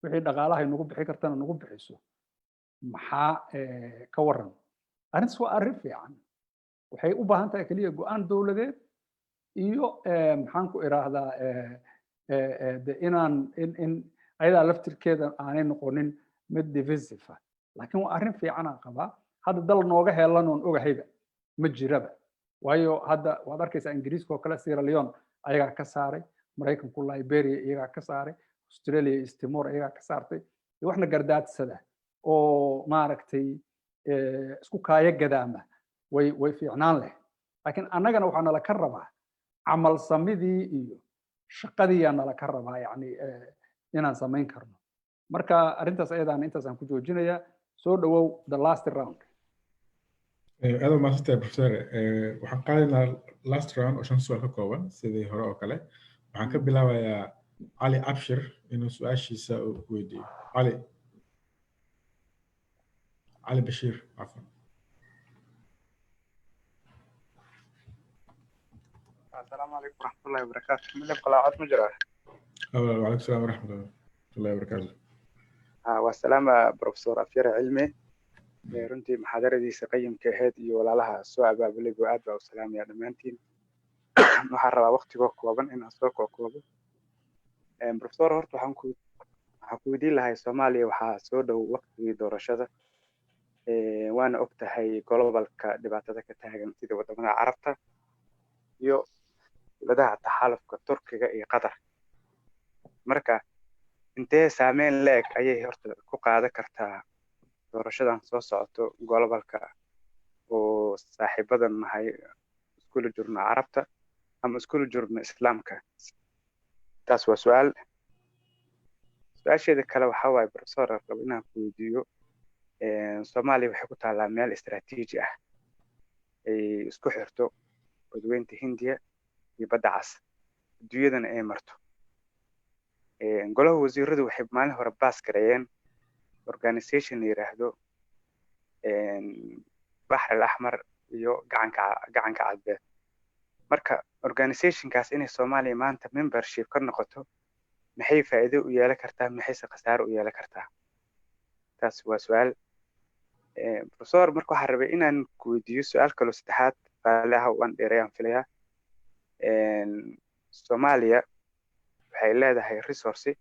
wixii dhaqaalahay nagu bixi kartana nagu bixiso, maxaa ka waran? Arrintaas waa arrin fiican. Waxay u baahan tahay keliya go'aan dowladeed iyo, maxaan ku iraahdaa, de inaan in ayadaa laftirkeeda aanay noqonin mid divisive ah. Laakiin waa arrin fiicanaan qabaa. Hadda dal nooga heelan oon ogahayba ma jiraba, waayo hadda waad arkaysaa Ingiriiska oo kale Sierra Leone ayagaa ka saaray, Maraykanku Liberia iyagaa ka saaray, Australia East Timor iyagaa ka saartay. Waxna gardaadsada oo maaragtay isku kaaya gadaama way fiicnaan leh. Laakiin annagana waxaa nala ka rabaa camal samidii iyo shaqadiiyaa nala ka rabaa, yani inaan samayn karno. Marka arrintaas ayadaana intaasaan ku joojinayaa. Soo dhawow, the last round. Aad u mahadsantahay, professor. Waxaan qaadaynaa last round oo shan su-aal ka kooban sidii hore oo kale. Waxaan ka bilaabayaa Cali Abshir inuu su-aashiisa uu ku weydiiyo. Cali, Cali Bashiir, cafwan. Asalaamu calaykum waraxmatullahi wabarakaatu. Midab qalaacad ma jiraa? Waalaikum salaam waraxmatullahi wabarakaatu. Waa salaama Professor Afyare Cilmi, runtii muxaadaradiisa qayimka ahayd iyo walaalaha soo abaabulay buu aad baa u salaamaya dhammaantiin. Waxaan rabaa waqtigoo kooban inaan soo kookoobo. Professor, horta waxaan ku weydiin lahay, Soomaaliya waxaa soo dhow waqtigii doorashada, waana og tahay globalka dhibaatada ka taagan, sida wadamada Carabta iyo dowladaha taxaalufka, Turkiga iyo Qatar. Marka intee saameyn la-eg ayay horta ku qaadan kartaa doorashadan soo socoto globalka oo saaxiibadan nahay, iskula jirno Carabta ama iskula jirno Islaamka? Taas waa su-aal. Su-aasheeda kale waxaa waaye, professor, rabo inaan ku weydiiyo Soomaaliya waxay ku taallaa meel istaraatiiji ah ay isku xirto badweynta Hindiya iyo badda cas, adduunyadana ay marto. Golaha wasiiradu waxay maalin hore baas gareeyeen organization la yiraahdo Baxr al Axmar iyo gacanka Cadbeed. Marka organizationkaas inay Soomaaliya maanta membership ka noqoto, maxay faa'iido u yeelan kartaa, maxayse khasaaro u yeelan kartaa? Taas waa su-aal, professor. Marka waxaan rabay inaan ku weydiiyo su-aal kaloo saddexaad. Raalli ah, waan dheereeyaan filayaa. Soomaaliya waxay leedahay resource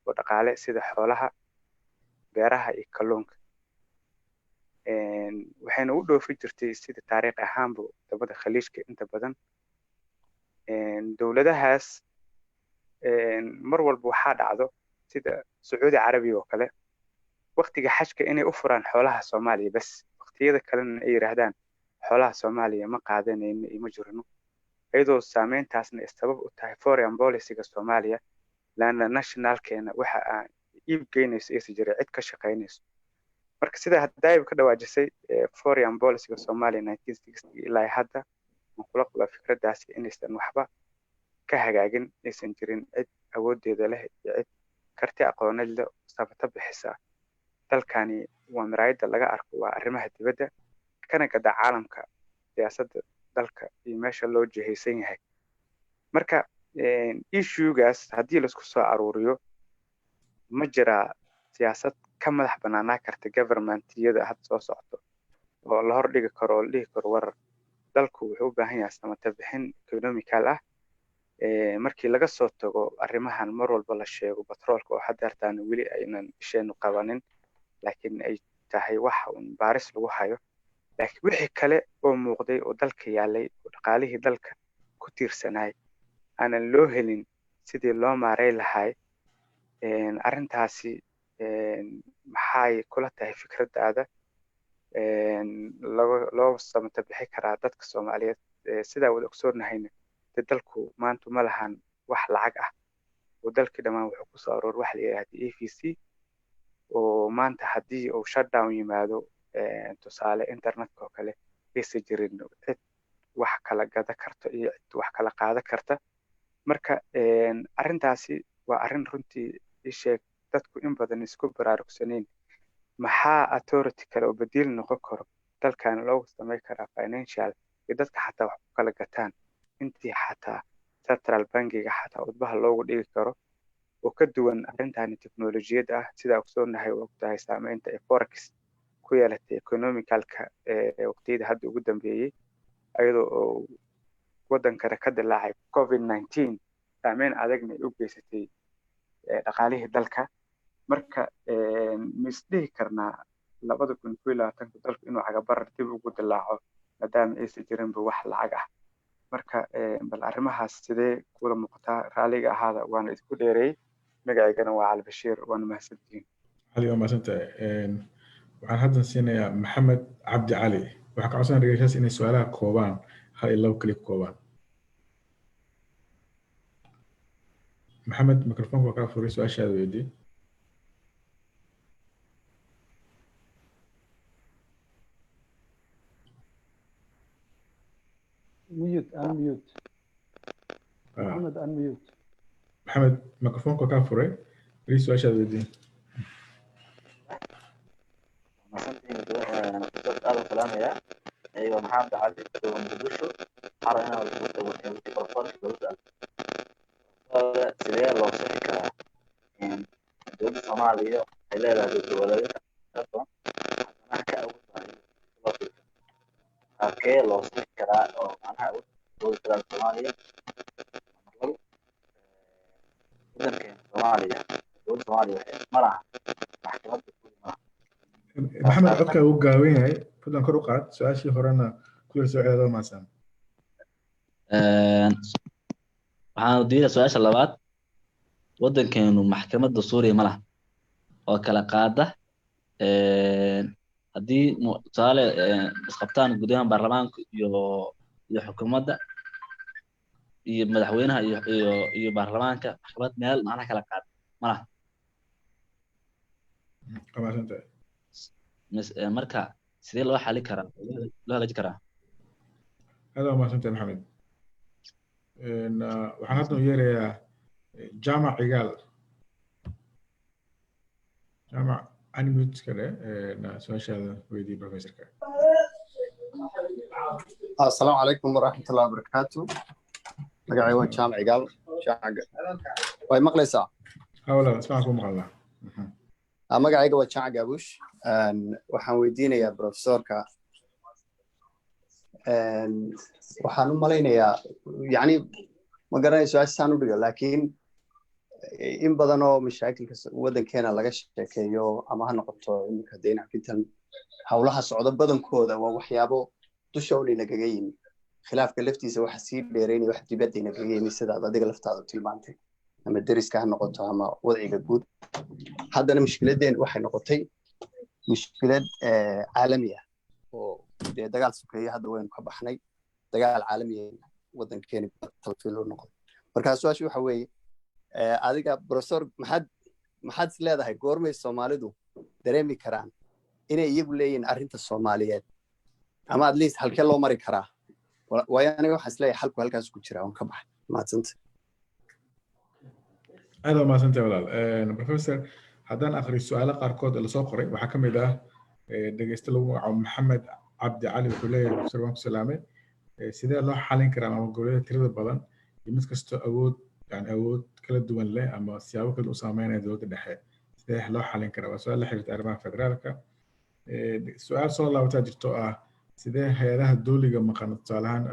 oo dhaqaale sida xoolaha, beeraha iyo kalluunka. Waxayna u dhoofi jirtay sida taariikh ahaanba wadamada Khaliijka inta badan. Dowladahaas mar walba waxaa dhacdo, sida Sacuudi Carabiya oo kale, waqtiga xajka inay u furaan xoolaha Soomaaliya bas, waqtiyada kalena ay yiraahdaan xoolaha Soomaaliya ma qaadanayno iyo ma jirno, iyadoo saameyntaasna ay sabab u tahay foreign policyga Soomaaliya, laana nationalkeena waxa aan iib geynayso aysan jirin cid ka shaqaynayso. Marka sida hadaayib ka dhawaajisay, foreign policyga Soomaaliya 1960 ilaa hadda, waan kula qabaa fikraddaasi inaysan waxba ka hagaagin, aysan jirin cid awooddeeda leh iyo cid karti aqooneed leh sabata bixisa. Dalkani waa miraayadda laga arko waa arrimaha dibadda, kana gada caalamka siyaasadda dalka iyo meesha loo jihaysan yahay. Marka issuegaas haddii laisku soo aruuriyo, ma jiraa siyaasad ka madax banaanaa karta governmentiyada hadda soo socto oo la hordhigi karo oo la dhihi karo, warar dalku wuxuu u baahan yahay samata bixin economical ah, markii laga soo tago arrimahan mar walba la sheego, batroolka oo haddeertaan weli aynan isheenu qabanin, laakiin ay tahay wax un baaris lagu hayo, laakiin wixii kale oo muuqday oo dalka yaalay oo dhaqaalihii dalka ku tiirsanaay aanan loo helin sidii loo maaray lahay arrintaasi? Maxay kula tahay fikraddaada loo samata bixi karaa dadka Soomaaliyeed? Sidaa wada ogsoonnahayna dee dalku maanta ma lahan wax lacag ah oo dalkii dhammaan wuxuu kusoo aroor waxa la yidhahda EVC, oo maanta haddii uu shutdown yimaado, tusaale internetka oo kale, aysan jirin cid wax kala gada karto iyo cid wax kala qaada karta. Marka arrintaasi waa arrin runtii isheeg dadku in badan isku baraarugsanayn. Maxaa authority kale oo badiil noqon karo dalkan loogu samayn karaa financial iyo dadka xataa wax ku kala gataan, intii xataa central bankiga xataa udbaha loogu dhigi karo, oo ka duwan arrintani teknolojiyadda ah? Sidaa ogsoonahay, waa ogtahay saameynta ee forex ku yeelatay economicalka waqtiyada hadda ugu dambeeyey, iyadoo oo waddankana ka dilaacay COVID-19, saameyn adagna ay u geysatay dhaqaalihii dalka. Marka ma isdhihi karnaa 2021-ka dalku inuu cagabarar dib ugu dilaaco, maadaama aysan jirinba wax lacag ah? Marka bal arrimahaas sidee kula muuqataa? Raaliga ahaada, waana idinku dheereeyey. Magacaygana waa Cali Bashiir, waana mahadsantihiin. Cali, waa mahadsantahay. Waxaan haddan siinayaa Maxamed Cabdi Cali. Waxaan ka codsanaya dhegeystayaasha inay su-aalaha koobaan, hal iyo labo keliya ku koobaan. Maxamed, mikrofoonka waa kaa furay, su-aashaada weydii. Mute, unmute. Maxamed, unmute. Maxamed, mikrofoonka waa kaa furay, weli su-aashaada weydii. Aad salaamaya. Aywa, Maxamed Cali jooga Muqdisho. Waxaan rabaa inaan professorka dowladda, sidee loo sixi karaa dowladda Soomaaliya waxay leedahay dowlad goboleedyo kala badan, haddana ka awood badan loo fiirso? Qaabkee loo sixi karaa oo macnaha awood dowladda federaalka Soomaaliya? Number labo, wadankeena Soomaaliya, dowladda Soomaaliya waxay ma laha maxkamad dastuuri, ma laha. Maxamed, codkaa uu gaaban yahay, fadlan kor u qaad. Su-aashii horena ku yar soo ceedo, mahadsan. Waxaan diidaa su-aasha labaad. Waddankeenu maxkamad dastuuriya ma laha oo kala qaada haddii tusaale isqabtaan gudaha baarlamaanka iyo xukuumadda iyo madaxweynaha iyo baarlamaanka, maxkamad meel macnaha kala qaada ma laha. Waa mahadsantahay. Marka sidee loo xali karaa, loo hagaaji karaa? Aad waa mahadsantahay, Maxamed. Waxaan hadda u yeerayaa Jaamac Cigaal. Jaamac, unmute kale, su-aashaada weydii professorka. Asalaamu calaykum waraxmatullahi wabarakaatu. Magacay waa Jaamac Cigaal. Way maqlaysaa? Ha walaal, ismaca ku maqalnaa. Magacayga waa Jaamac Gaabuush. Waxaan weydiinayaa professorka, waxaan u malaynayaa, yani ma garanayo su-aasha saan u dhigo, laakiin in badan oo mashaakilka waddankeena laga sheekeeyo, ama ha noqoto iminka deyn cafintan, howlaha socdo badankooda waa waxyaabo dusha un inagaga yimi. Khilaafka laftiisa waxa sii dheereynaya wax dibadda inagaga yimi, sidaad adiga laftaadu tilmaantay, ama deriska ha noqoto ama wadciga guud. Haddana mushkiladeen waxay noqotay mushkilad caalami ah oo dee dagaal sokeeye hadda waynu ka baxnay, dagaal caalami ah waddankeeni talfiil u noqday. Marka su-aashu waxa weeye, adiga professor, maxaad is leedahay goormay Soomaalidu dareemi karaan inay iyagu leeyihiin arrinta Soomaaliyeed, ama at least halkee loo mari karaa? Waayo aniga waxaan isleeyahay xalku halkaas ku jira. Waan ka baxay, mahadsanta. Aad waa mahadsantahay, walaal. Professor, haddaan akhriyo su-aalo qaarkood lasoo qoray, waxaa ka mid ah dhegeyste lagu magacaabo Maxamed Cabdi Cali. Wuxuu leeyahay: "Professor, waan ku salaamay. Sidee loo xalin karaa maamul goboleedyada tirada badan iyo mid kastoo awood, yani awood kala duwan leh ama siyaabo kala u saameynaya dowladda dhexe? Sidee loo xalin karaa?" Waa su-aal la xiriirta arrimaha federaalka. Su-aal soo laabataa jirto ah: sidee hay-adaha dowliga maqan, tusaale ahaan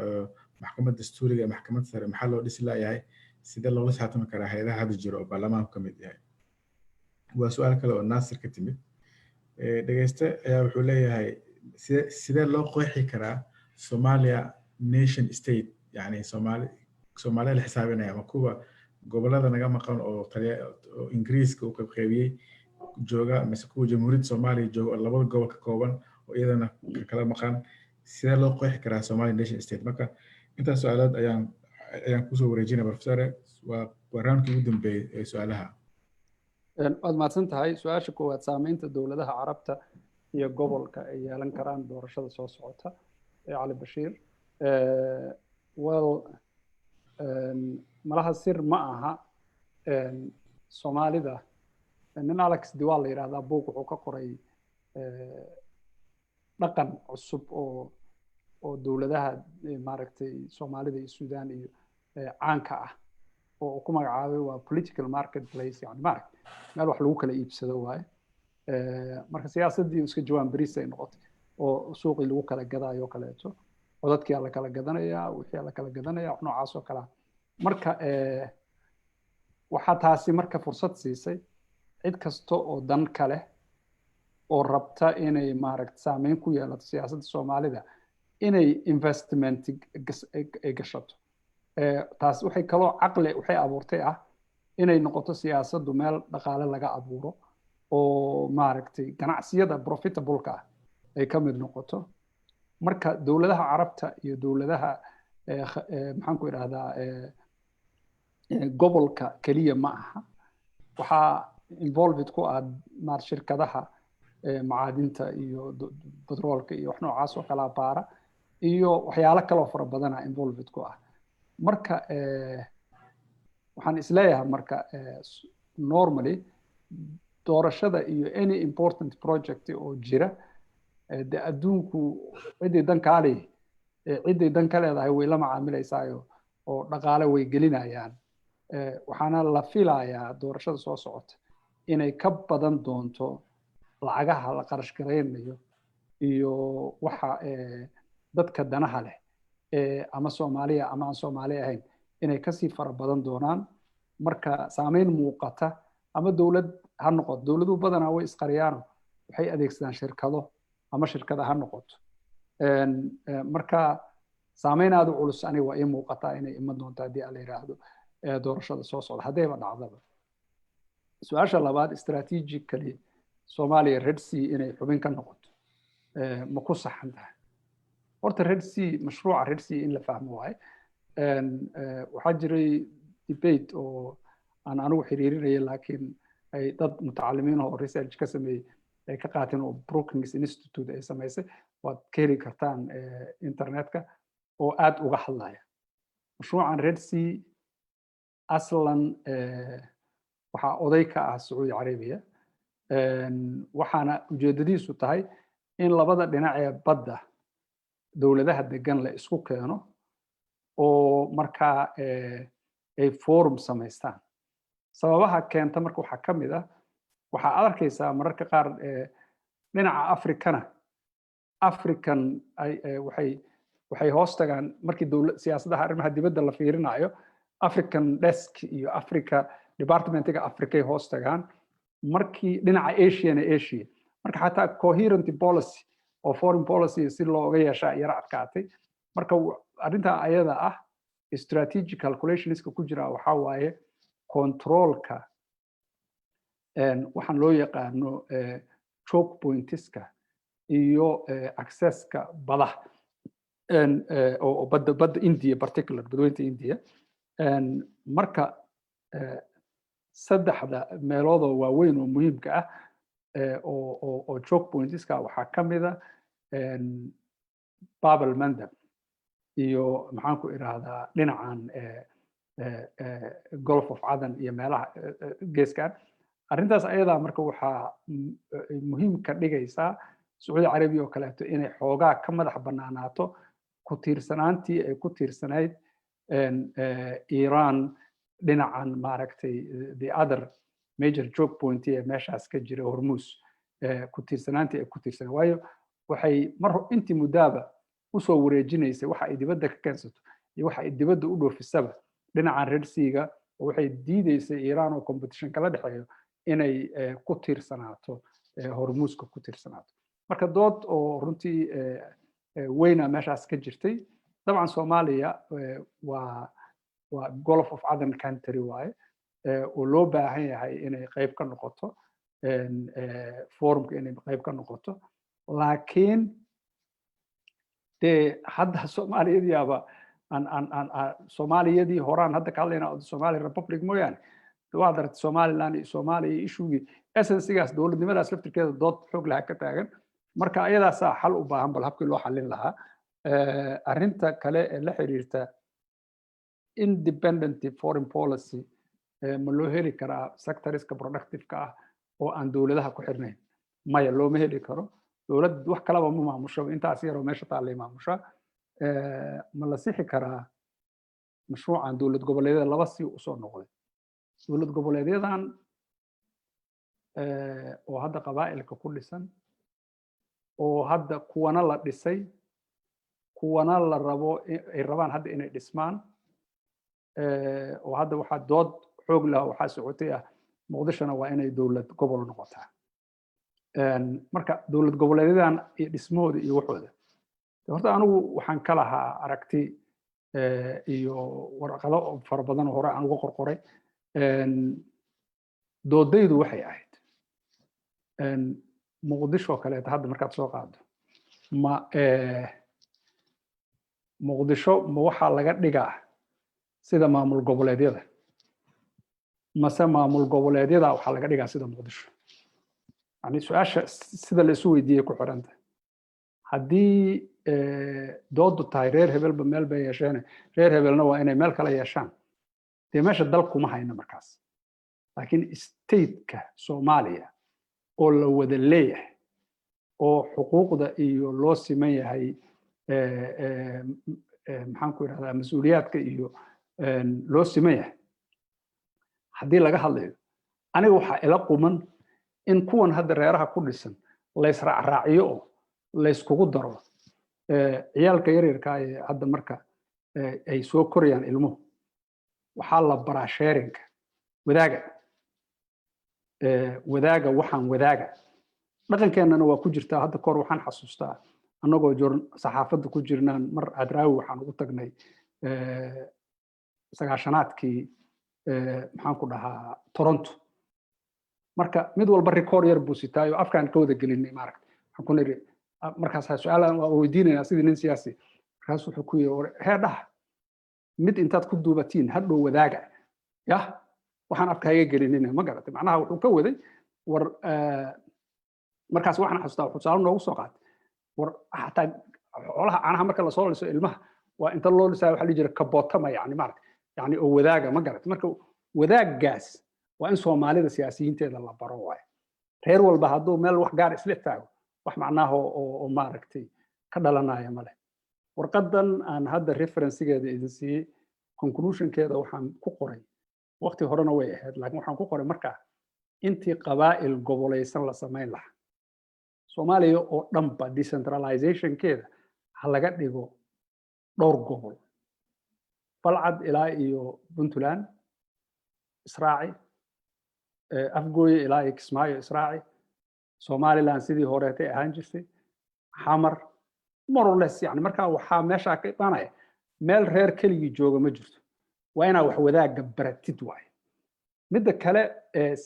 maxkamadda dastuuriga iyo maxkamadda sare, maxaa loo dhisi laayahay? Sidee loola xisaabtami karaa hay-adaha hadda jiro oo baarlamaanku ka mid yahay? Waa su-aal kale oo Naasir ka timid. Dhegeyste ayaa wuxuu leeyahay: Sidee loo qeexi karaa Somalia nation state? Yani Soomaali Soomaaliya la xisaabinaya ama kuwa gobolada naga maqan oo taliya oo Ingiriiska uu qaybqaybiyey jooga, mise kuwa Jamhuuriyadda Soomaaliya jooga oo labada gobol ka kooban oo iyadana kala maqan? Sidee loo qeexi karaa Somalia nation state?" Marka intaas su-aalood ayaan kusoo wareejinaya, professor. Waa roundkii ugu dambeeyey ee su-aalaha. Waad mahadsan tahay. Su-aasha koowaad, saameynta dowladaha Carabta iyo gobolka ay yeelan karaan doorashada soo socota ee Cali Bashiir. Well, malaha sir ma aha Soomaalida. Nin Alex de Waal la yidhahdaa buug wuxuu ka qoray dhaqan cusub oo dowladaha, maaragtay, Soomaalida iyo Sudan iyo caanka ah oo uu ku magacaabay waa political marketplace, yani maaragtay meel wax lagu kala iibsado waaye. Marka siyaasaddii iska jawaan beriis ay noqotay oo suuqii lagu kala gadaayo kaleeto, codadkii la kala gadanayaa, wixii la kala gadanaya, wax noocaas oo kalea. Marka waxaa taasi marka fursad siisay cid kasta oo dan ka leh oo rabta inay, maaragta, saameyn ku yeelato siyaasadda Soomaalida inay investment ay gashato. Taas waxay kaloo caqli waxay abuurtay ah inay noqoto siyaasaddu meel dhaqaale laga abuuro oo, maaragtay, ganacsiyada profitable-ka ah ay ka mid noqoto. Marka dowladaha Carabta iyo dowladaha, maxaan ku idhahdaa, gobolka keliya ma aha. Waxaa involved ku ah maar shirkadaha macaadinta iyo batroolka iyo wax noocaas oo kala baara iyo waxyaalo kaloo fara badana involved ku ah. Marka waxaan isleeyahay, marka normally doorashada iyo any important project oo jira, de adduunku ciddii dan kaali ciddii dan ka leedahay way la macaamilaysaayo oo dhaqaale way gelinayaan. Waxaana la filayaa doorashada soo socota inay ka badan doonto lacagaha la qarash garaynayo iyo waxa dadka danaha leh, ama Soomaaliya ama aan Soomaali ahayn, inay kasii fara badan doonaan. Marka saameyn muuqata ama dowlad ha noqoto, dowladuhu badanaa way isqariyaano, waxay adeegsadaan shirkado ama shirkada ha noqoto. Marka saameyn aada u culus aniga waa ii muuqataa inay iman doonto haddii ala yidhaahdo doorashada soo socda, haddayba dhacdaba. Su-aasha labaad, strategically Soomaaliya Red Sea inay xubin ka noqoto ma ku saxan tahay? Horta Red Sea, mashruuca Red Sea in la fahmo waaye. Waxaa jiray debate oo aan anigu xiriirinaya, laakiin ay dad mutacalimiin oo research ka sameeyey. ay ka qaateen oo Brookings Institute ay samaysay, waad ka heli kartaan internetka, oo aad uga hadlaya mashruucan Red Sea. Aslan waxaa oday ka ah Sacuudi Carabiya, waxaana ujeedadiisu tahay in labada dhinac ee badda dowladaha degan la isku keeno oo markaa ay forum samaystaan. Sababaha keenta marka waxaa ka mid ah, waxaa arkaysaa mararka qaar dhinaca Africana, African waxay hoos tagaan markii dowlad siyaasadaha arrimaha dibadda la fiirinayo, African desk iyo Africa departmentiga Africay hoos tagaan, markii dhinaca Asiana Asia. Marka xataa coherent policy oo foreign policy si looga yeeshaa yara adkaatay. Marka arrintaa ayada ah strategic calculationska ku jira waxaa waaye controlka waxaan loo yaqaano choke pointiska iyo accesska badaha oo badda India, particular badweynta India. Marka saddexda meeloodoo waaweyn oo muhiimka ah oo choke pointiska waxaa ka mida Bab el Mandab iyo, maxaan ku idhaahdaa, dhinacan Gulf of Aden iyo meelaha geeskan. Arrintaas ayadaa marka waxaa muhiim ka dhigaysaa Sacuudi Carabiya oo kaleeto inay xoogaa ka madax bannaanaato ku tiirsanaantii ay ku tiirsanayd Iran dhinacan, maaragtay, the other major choke point ee meeshaas ka jira, Hormuz, ku tiirsanaantii ay ku tiirsanay, waayo waxay mar intii muddaaba usoo wareejinaysay waxa ay dibadda ka keensato iyo waxa ay dibadda u dhoofisaba dhinacan Red Sea-ga, oo waxay diideysay Iran oo competition kala dhexeeyo inay ku tiirsanaato Hormuuska ku tiirsanaato. Marka dood oo runtii weyna meeshaas ka jirtay. Dabcan Soomaaliya waa Gulf of Aden country waaye oo loo baahan yahay inay qayb ka noqoto forumka, inay qayb ka noqoto. Laakiin dee hadda Soomaaliyadiiaba aan Soomaaliyadii horaan hadda ka hadlayna, Somali Republic mooyaane, waad aragtay Somaliland iyo Soomaaliya iyo issuegii essensigaas dowladnimadaas laftirkeeda dood xoog lahaa ka taagan. Marka ayadaasaa xal u baahan, bal habkii loo xallin lahaa. Arrinta kale ee la xiriirta independent foreign policy, ma loo heli karaa sectoriska productive-ka ah oo aan dowladaha ku xirnayn? Maya, looma heli karo. Dowlad wax kalaba ma maamusho, intaas yaroo meesha taallay maamushaa. Ma la sixi karaa mashruucan dowlad goboleedyada? Laba si usoo noqday dowlad goboleedyadan oo hadda qabaa'ilka ku dhisan, oo hadda kuwana la dhisay, kuwana la rabo, ay rabaan hadda inay dhismaan, oo hadda waxaa dood xoog lah waxaa socotay ah Muqdishona waa inay dowlad gobol noqotaa. Marka dowlad goboleedyadan iyo dhismahooda iyo waxooda, horta anigu waxaan ka lahaa aragti iyo warqado fara badan oo hore aan uga qorqoray. Doodaydu waxay ahayd, Muqdisho kaleeto hadda markaad soo qaado, ma Muqdisho ma waxaa laga dhigaa sida maamul goboleedyada, mase maamul goboleedyada waxaa laga dhigaa sida Muqdisho? Yani su-aasha sida la isu weydiiyey ku xiranta. Haddii doodu tahay reer hebelba meel bay yeesheen, reer hebelna waa inay meel kale yeeshaan, dee meesha dal kuma hayno markaas. Laakiin stateka Soomaaliya oo la wada leeyahay oo xuquuqda iyo loo siman yahay, maxaan ku idhahdaa, mas-uuliyaadka iyo loo siman yahay haddii laga hadlayo, aniga waxaa ila quman in kuwan hadda reeraha ku dhisan laysraacraaciyo oo layskugu daro. Ciyaalka yaryarkaa ee hadda marka ay soo korayaan ilmuhu, waxaa la baraa sharingka, wadaaga, wadaaga, waxaan wadaaga. Dhaqankeennana waa ku jirtaa. Hadda kahor waxaan xasuustaa annagoo saxaafadda ku jirnaan mar Hadraawi waxaan ugu tagnay 90-aadkii, maxaan ku dhahaa, Toronto. Marka mid walba record yar buu sitaayo, afkaan ka wada gelinay, maaragta. Waxaan ku nidhi markaas su-aalaan waa weydiinaynaa sidii nin siyaasi. Markaas wuxuu ku yiri, "Hee dhaha, mid intaad ku duubatiin hadhow wadaaga." Yah, waxaan afka haga gelinina, ma garatay? Macnaha wuxuu ka waday war Markaas waxaan xasuustaa wuxuu tusaale noogu soo qaatay, war xataa xoolaha caanaha marka lasoo liso, ilmaha waa inta loo lisaa waxaa la jira kabootama, yani maarata, yani oo wadaaga, ma garat? Marka wadaaggaas waa in Soomaalida siyaasiyiinteeda la baro waayo. Reer walba hadduu meel wax gaar isla taago, wax macnaha oo maaragtay ka dhalanaya male. Warqadan aan hadda referencegeeda idin siiyey, conclusionkeeda waxaan ku qoray, waqti horena way ahayd, laakiin waxaan ku qoray markaa intii qabaa'il gobolaysan la samayn lahaa, Soomaaliya oo dhanba decentralizationkeeda ha laga dhigo dhowr gobol. Balcad ilaa iyo Puntland israaci, Afgooye ilaa iyo Kismaayo israaci, Somaliland sidii horeetay ahaan jirtay, Xamar more or less. Yani markaa waxaa meeshaa ka imaanaya meel reer keligii jooga ma jirto. Waa inaa wax wadaagga baratid waaye. Midda kale,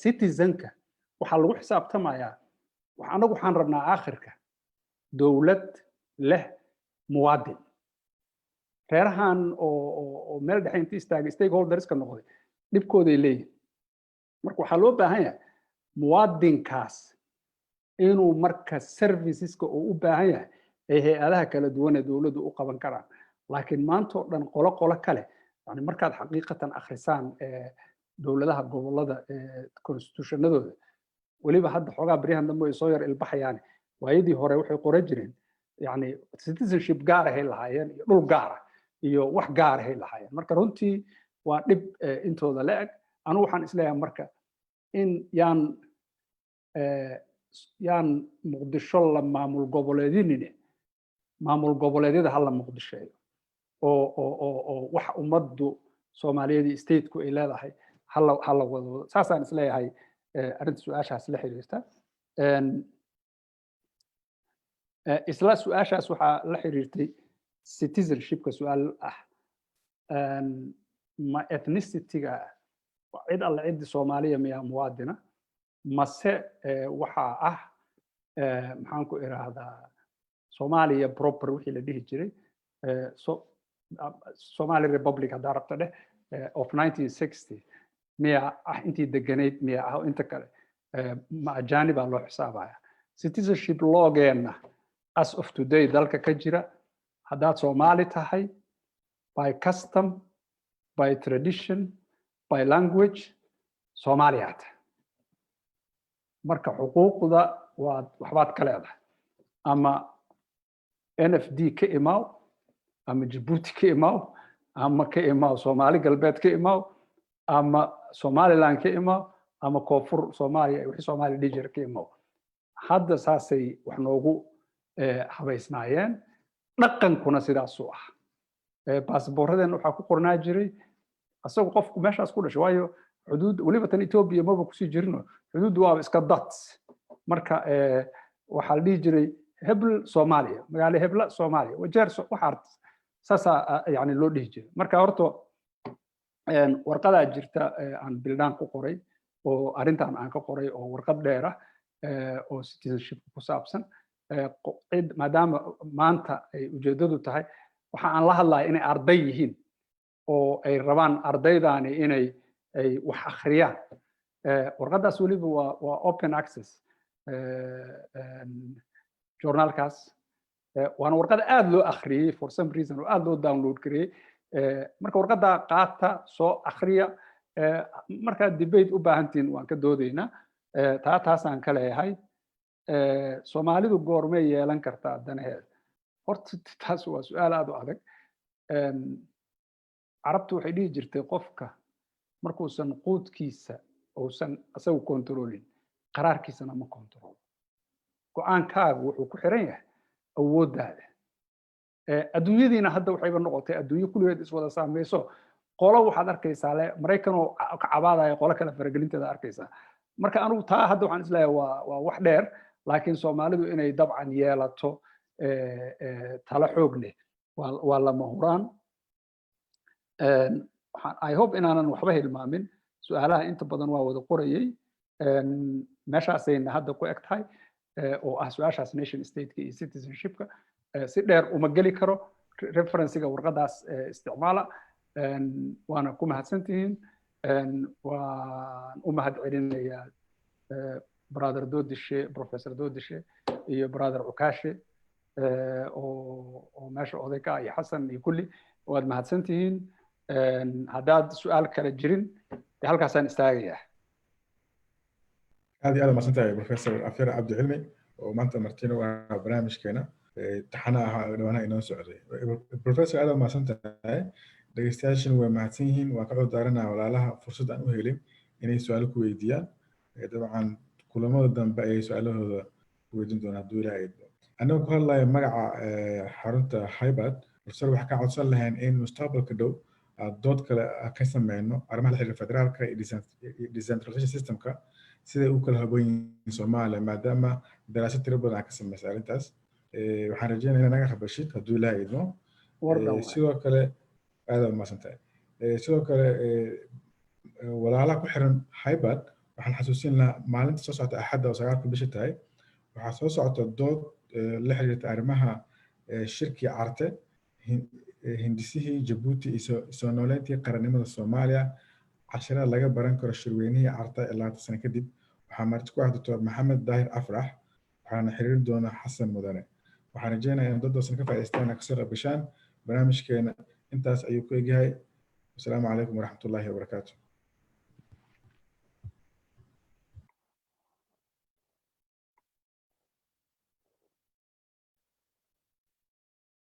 citizenka waxaa lagu xisaabtamayaa. Annagu waxaan rabnaa aakhirka dowlad leh muwaadin. Reerahan oo meel dhexe inta istaagay stakeholderska noqday, dhibkooday leeyihin. Marka waxaa loo baahan yahay muwaadinkaas inuu marka serviceska uu u baahan yahay ay hay-adaha kala duwan ee dowladdu u qaban karaan. Laakiin maanta oo dhan qolo qolo kale, yani markaad xaqiiqatan akhrisaan dowladaha gobolada constitutionadooda, weliba hadda xoogaa baryahan dambe ay soo yar ilbaxayaan, waayadii hore waxay qoran jireen, yani citizenship gaar ahay lahaayeen iyo dhul gaar ah iyo wax gaar ahay lahaayeen. Marka runtii waa dhib intooda la eg. Anugu waxaan isleeyahay marka in yaan Muqdisho la maamul goboleedinine, maamul goboleedyada hala Muqdisheeyo oo wax ummaddu Soomaaliyeed iyo stateku ay leedahay hala wado. Saasaan isleeyahay arrinta su-aashaas la xiriirta. Isla su-aashaas waxaa la xiriirtay citizenshipka su-aal ah, ma ethnicity-ga cid alle ciddi Soomaaliya miyaa muwaadina, mase waxaa ah, maxaan ku iraahdaa, Soomaaliya proper wixii la dhihi jiray, Somali Republic haddaa rabta dheh, of 1960 miyaa ah, intii deganayd miyaa ah, inta kale ma ajaanibaa loo xisaabaya? Citizenship lawgeenna as of today dalka ka jira, haddaad Soomaali tahay, by custom, by tradition, by language, Soomaaliyaa tahay. Marka xuquuqda waad waxbaad ka leedahay, ama NFD ka imaaw, ama Djibouti ka imaaw, ama ka imaaw Soomaali Galbeed ka imaaw, ama Somaliland ka imaaw, ama Koonfur Soomaaliya wixii Soomaaliya dhihi jira ka imaaw. Hadda saasay wax noogu habaysnaayeen, dhaqankuna sidaasuu ah. Baasboorradeenna waxaa ku qornaa jiray isagu qofku meeshaas ku dhashay, waayo xuduud weliba tan Ethiopia maba kusii jirino, xuduuddu waaba iska dad. Marka waxaa la dhihi jiray hebel Soomaaliya, magaalo hebla Soomaaliya, Wajeer, waxaa saasaa yani loo dhihi jiray. Marka horta warqadaa jirta aan Bildhaan ku qoray oo arrintan aan ka qoray, oo warqad dheer ah oo citizenship ku saabsan. Cid maadaama maanta ay ujeeddadu tahay waxa aan la hadlaya inay arday yihiin oo ay rabaan ardaydani inay ay wax akhriyaan, warqaddaas weliba waa open access journalkaas, waana warqad aad loo akhriyey for some reason oo aad loo download gareeyey. Marka warqaddaa qaata, soo akhriya. Markaad debate u baahantihiin waan ka doodaynaa. Taa taasaan ka leeyahay. Soomaalidu goormay yeelan kartaa danaheeda? Horta taas waa su-aal aad u adag. Carabtu waxay dhihi jirtay, qofka markuusan quudkiisa uusan isagu kontroolin, qaraarkiisana ma kontroolo. Go-aankaagu wuxuu ku xiran yahay awooddaada. Adduunyadiina hadda waxayba noqotay adduunyo kulligeed iswada saamayso. Qolo waxaad arkaysaa le Maraykanoo ka cabaadaya qolo kale faragelinteeda arkaysaa. Marka anigu taa hadda waxaan isleeyahay waa wax dheer, laakiin Soomaalidu inay dabcan yeelato talo xoog leh waa lama huraan. I hope inaanan waxba hilmaamin. Su-aalaha inta badan waa wada qorayay. Meeshaasayna hadda ku eg tahay, oo ah su-aashaas nation stateka iyo citizenshipka. Si dheer uma geli karo. Referencega warqadaas isticmaala, waana ku mahadsantihiin. Waan u mahad celinayaa. Brother Doodishe, Professor Doodishe iyo Brother Cukashe oo meesha oday ka ah, iyo Xasan iyo kulli, waad mahadsan tihiin. Haddaad su-aal kale jirin, dee halkaasaan istaagayaa. Aad iyo aad mahadsan tahay, Professor Afyare Cabdi Cilmi, oo maanta martina u ahaa barnaamijkeena taxana ahaa dhawaanaha inoo socday. Professor, aad mahadsan tahay. Dhegeystayaashana way mahadsan yihiin. Waan ka cudurdaaranaa walaalaha fursad aan u helin inay su-aalo ku weydiiyaan. Dabcan kulamada dambe ayay su-aalahooda ku weydiin doonaan hadduu Ilaahay idmo. Anigoo ku hadlaya magaca xarunta Hybad, professor, waxaan ka codsan lahayn in mustaqbalka dhow aad dood kale ka sameyno arrimaha la xiriira federaalka iyo decentralization systemka, siday u kala haboon yihiin Soomaaliya, maadaama daraasad tiro badan aad ka sameysay arrintaas. Waxaan rajeynaya inaad naga qabashid hadduu Ilaahay idmo. Sidoo kale aad aad umahadsan tahay. Sidoo kale walaalaha ku xiran Hybad waxaan xasuusin lahaa maalinta soo socota, Axadda oo 9-ka bisha tahay, waxaa soo socota dood la xiriirta arrimaha shirkii Carte, hindisihii Jabuuti iyo soo nooleyntii qarannimada Soomaaliya, casharada laga baran karo shirweynihii Carta ee 20 sano kadib. Waxaa marti ku ah Doctor Maxamed Daahir Afrax, waxaana xiriiri doona Xasan Mudane. Waxaan rajeynayaa in dad doosan ka faa'iidaystaan, kasoo qayb gashaan. Barnaamijkeena intaas ayuu ku egyahay. Wasalaamu calaykum waraxmatullaahi wabarakaatu.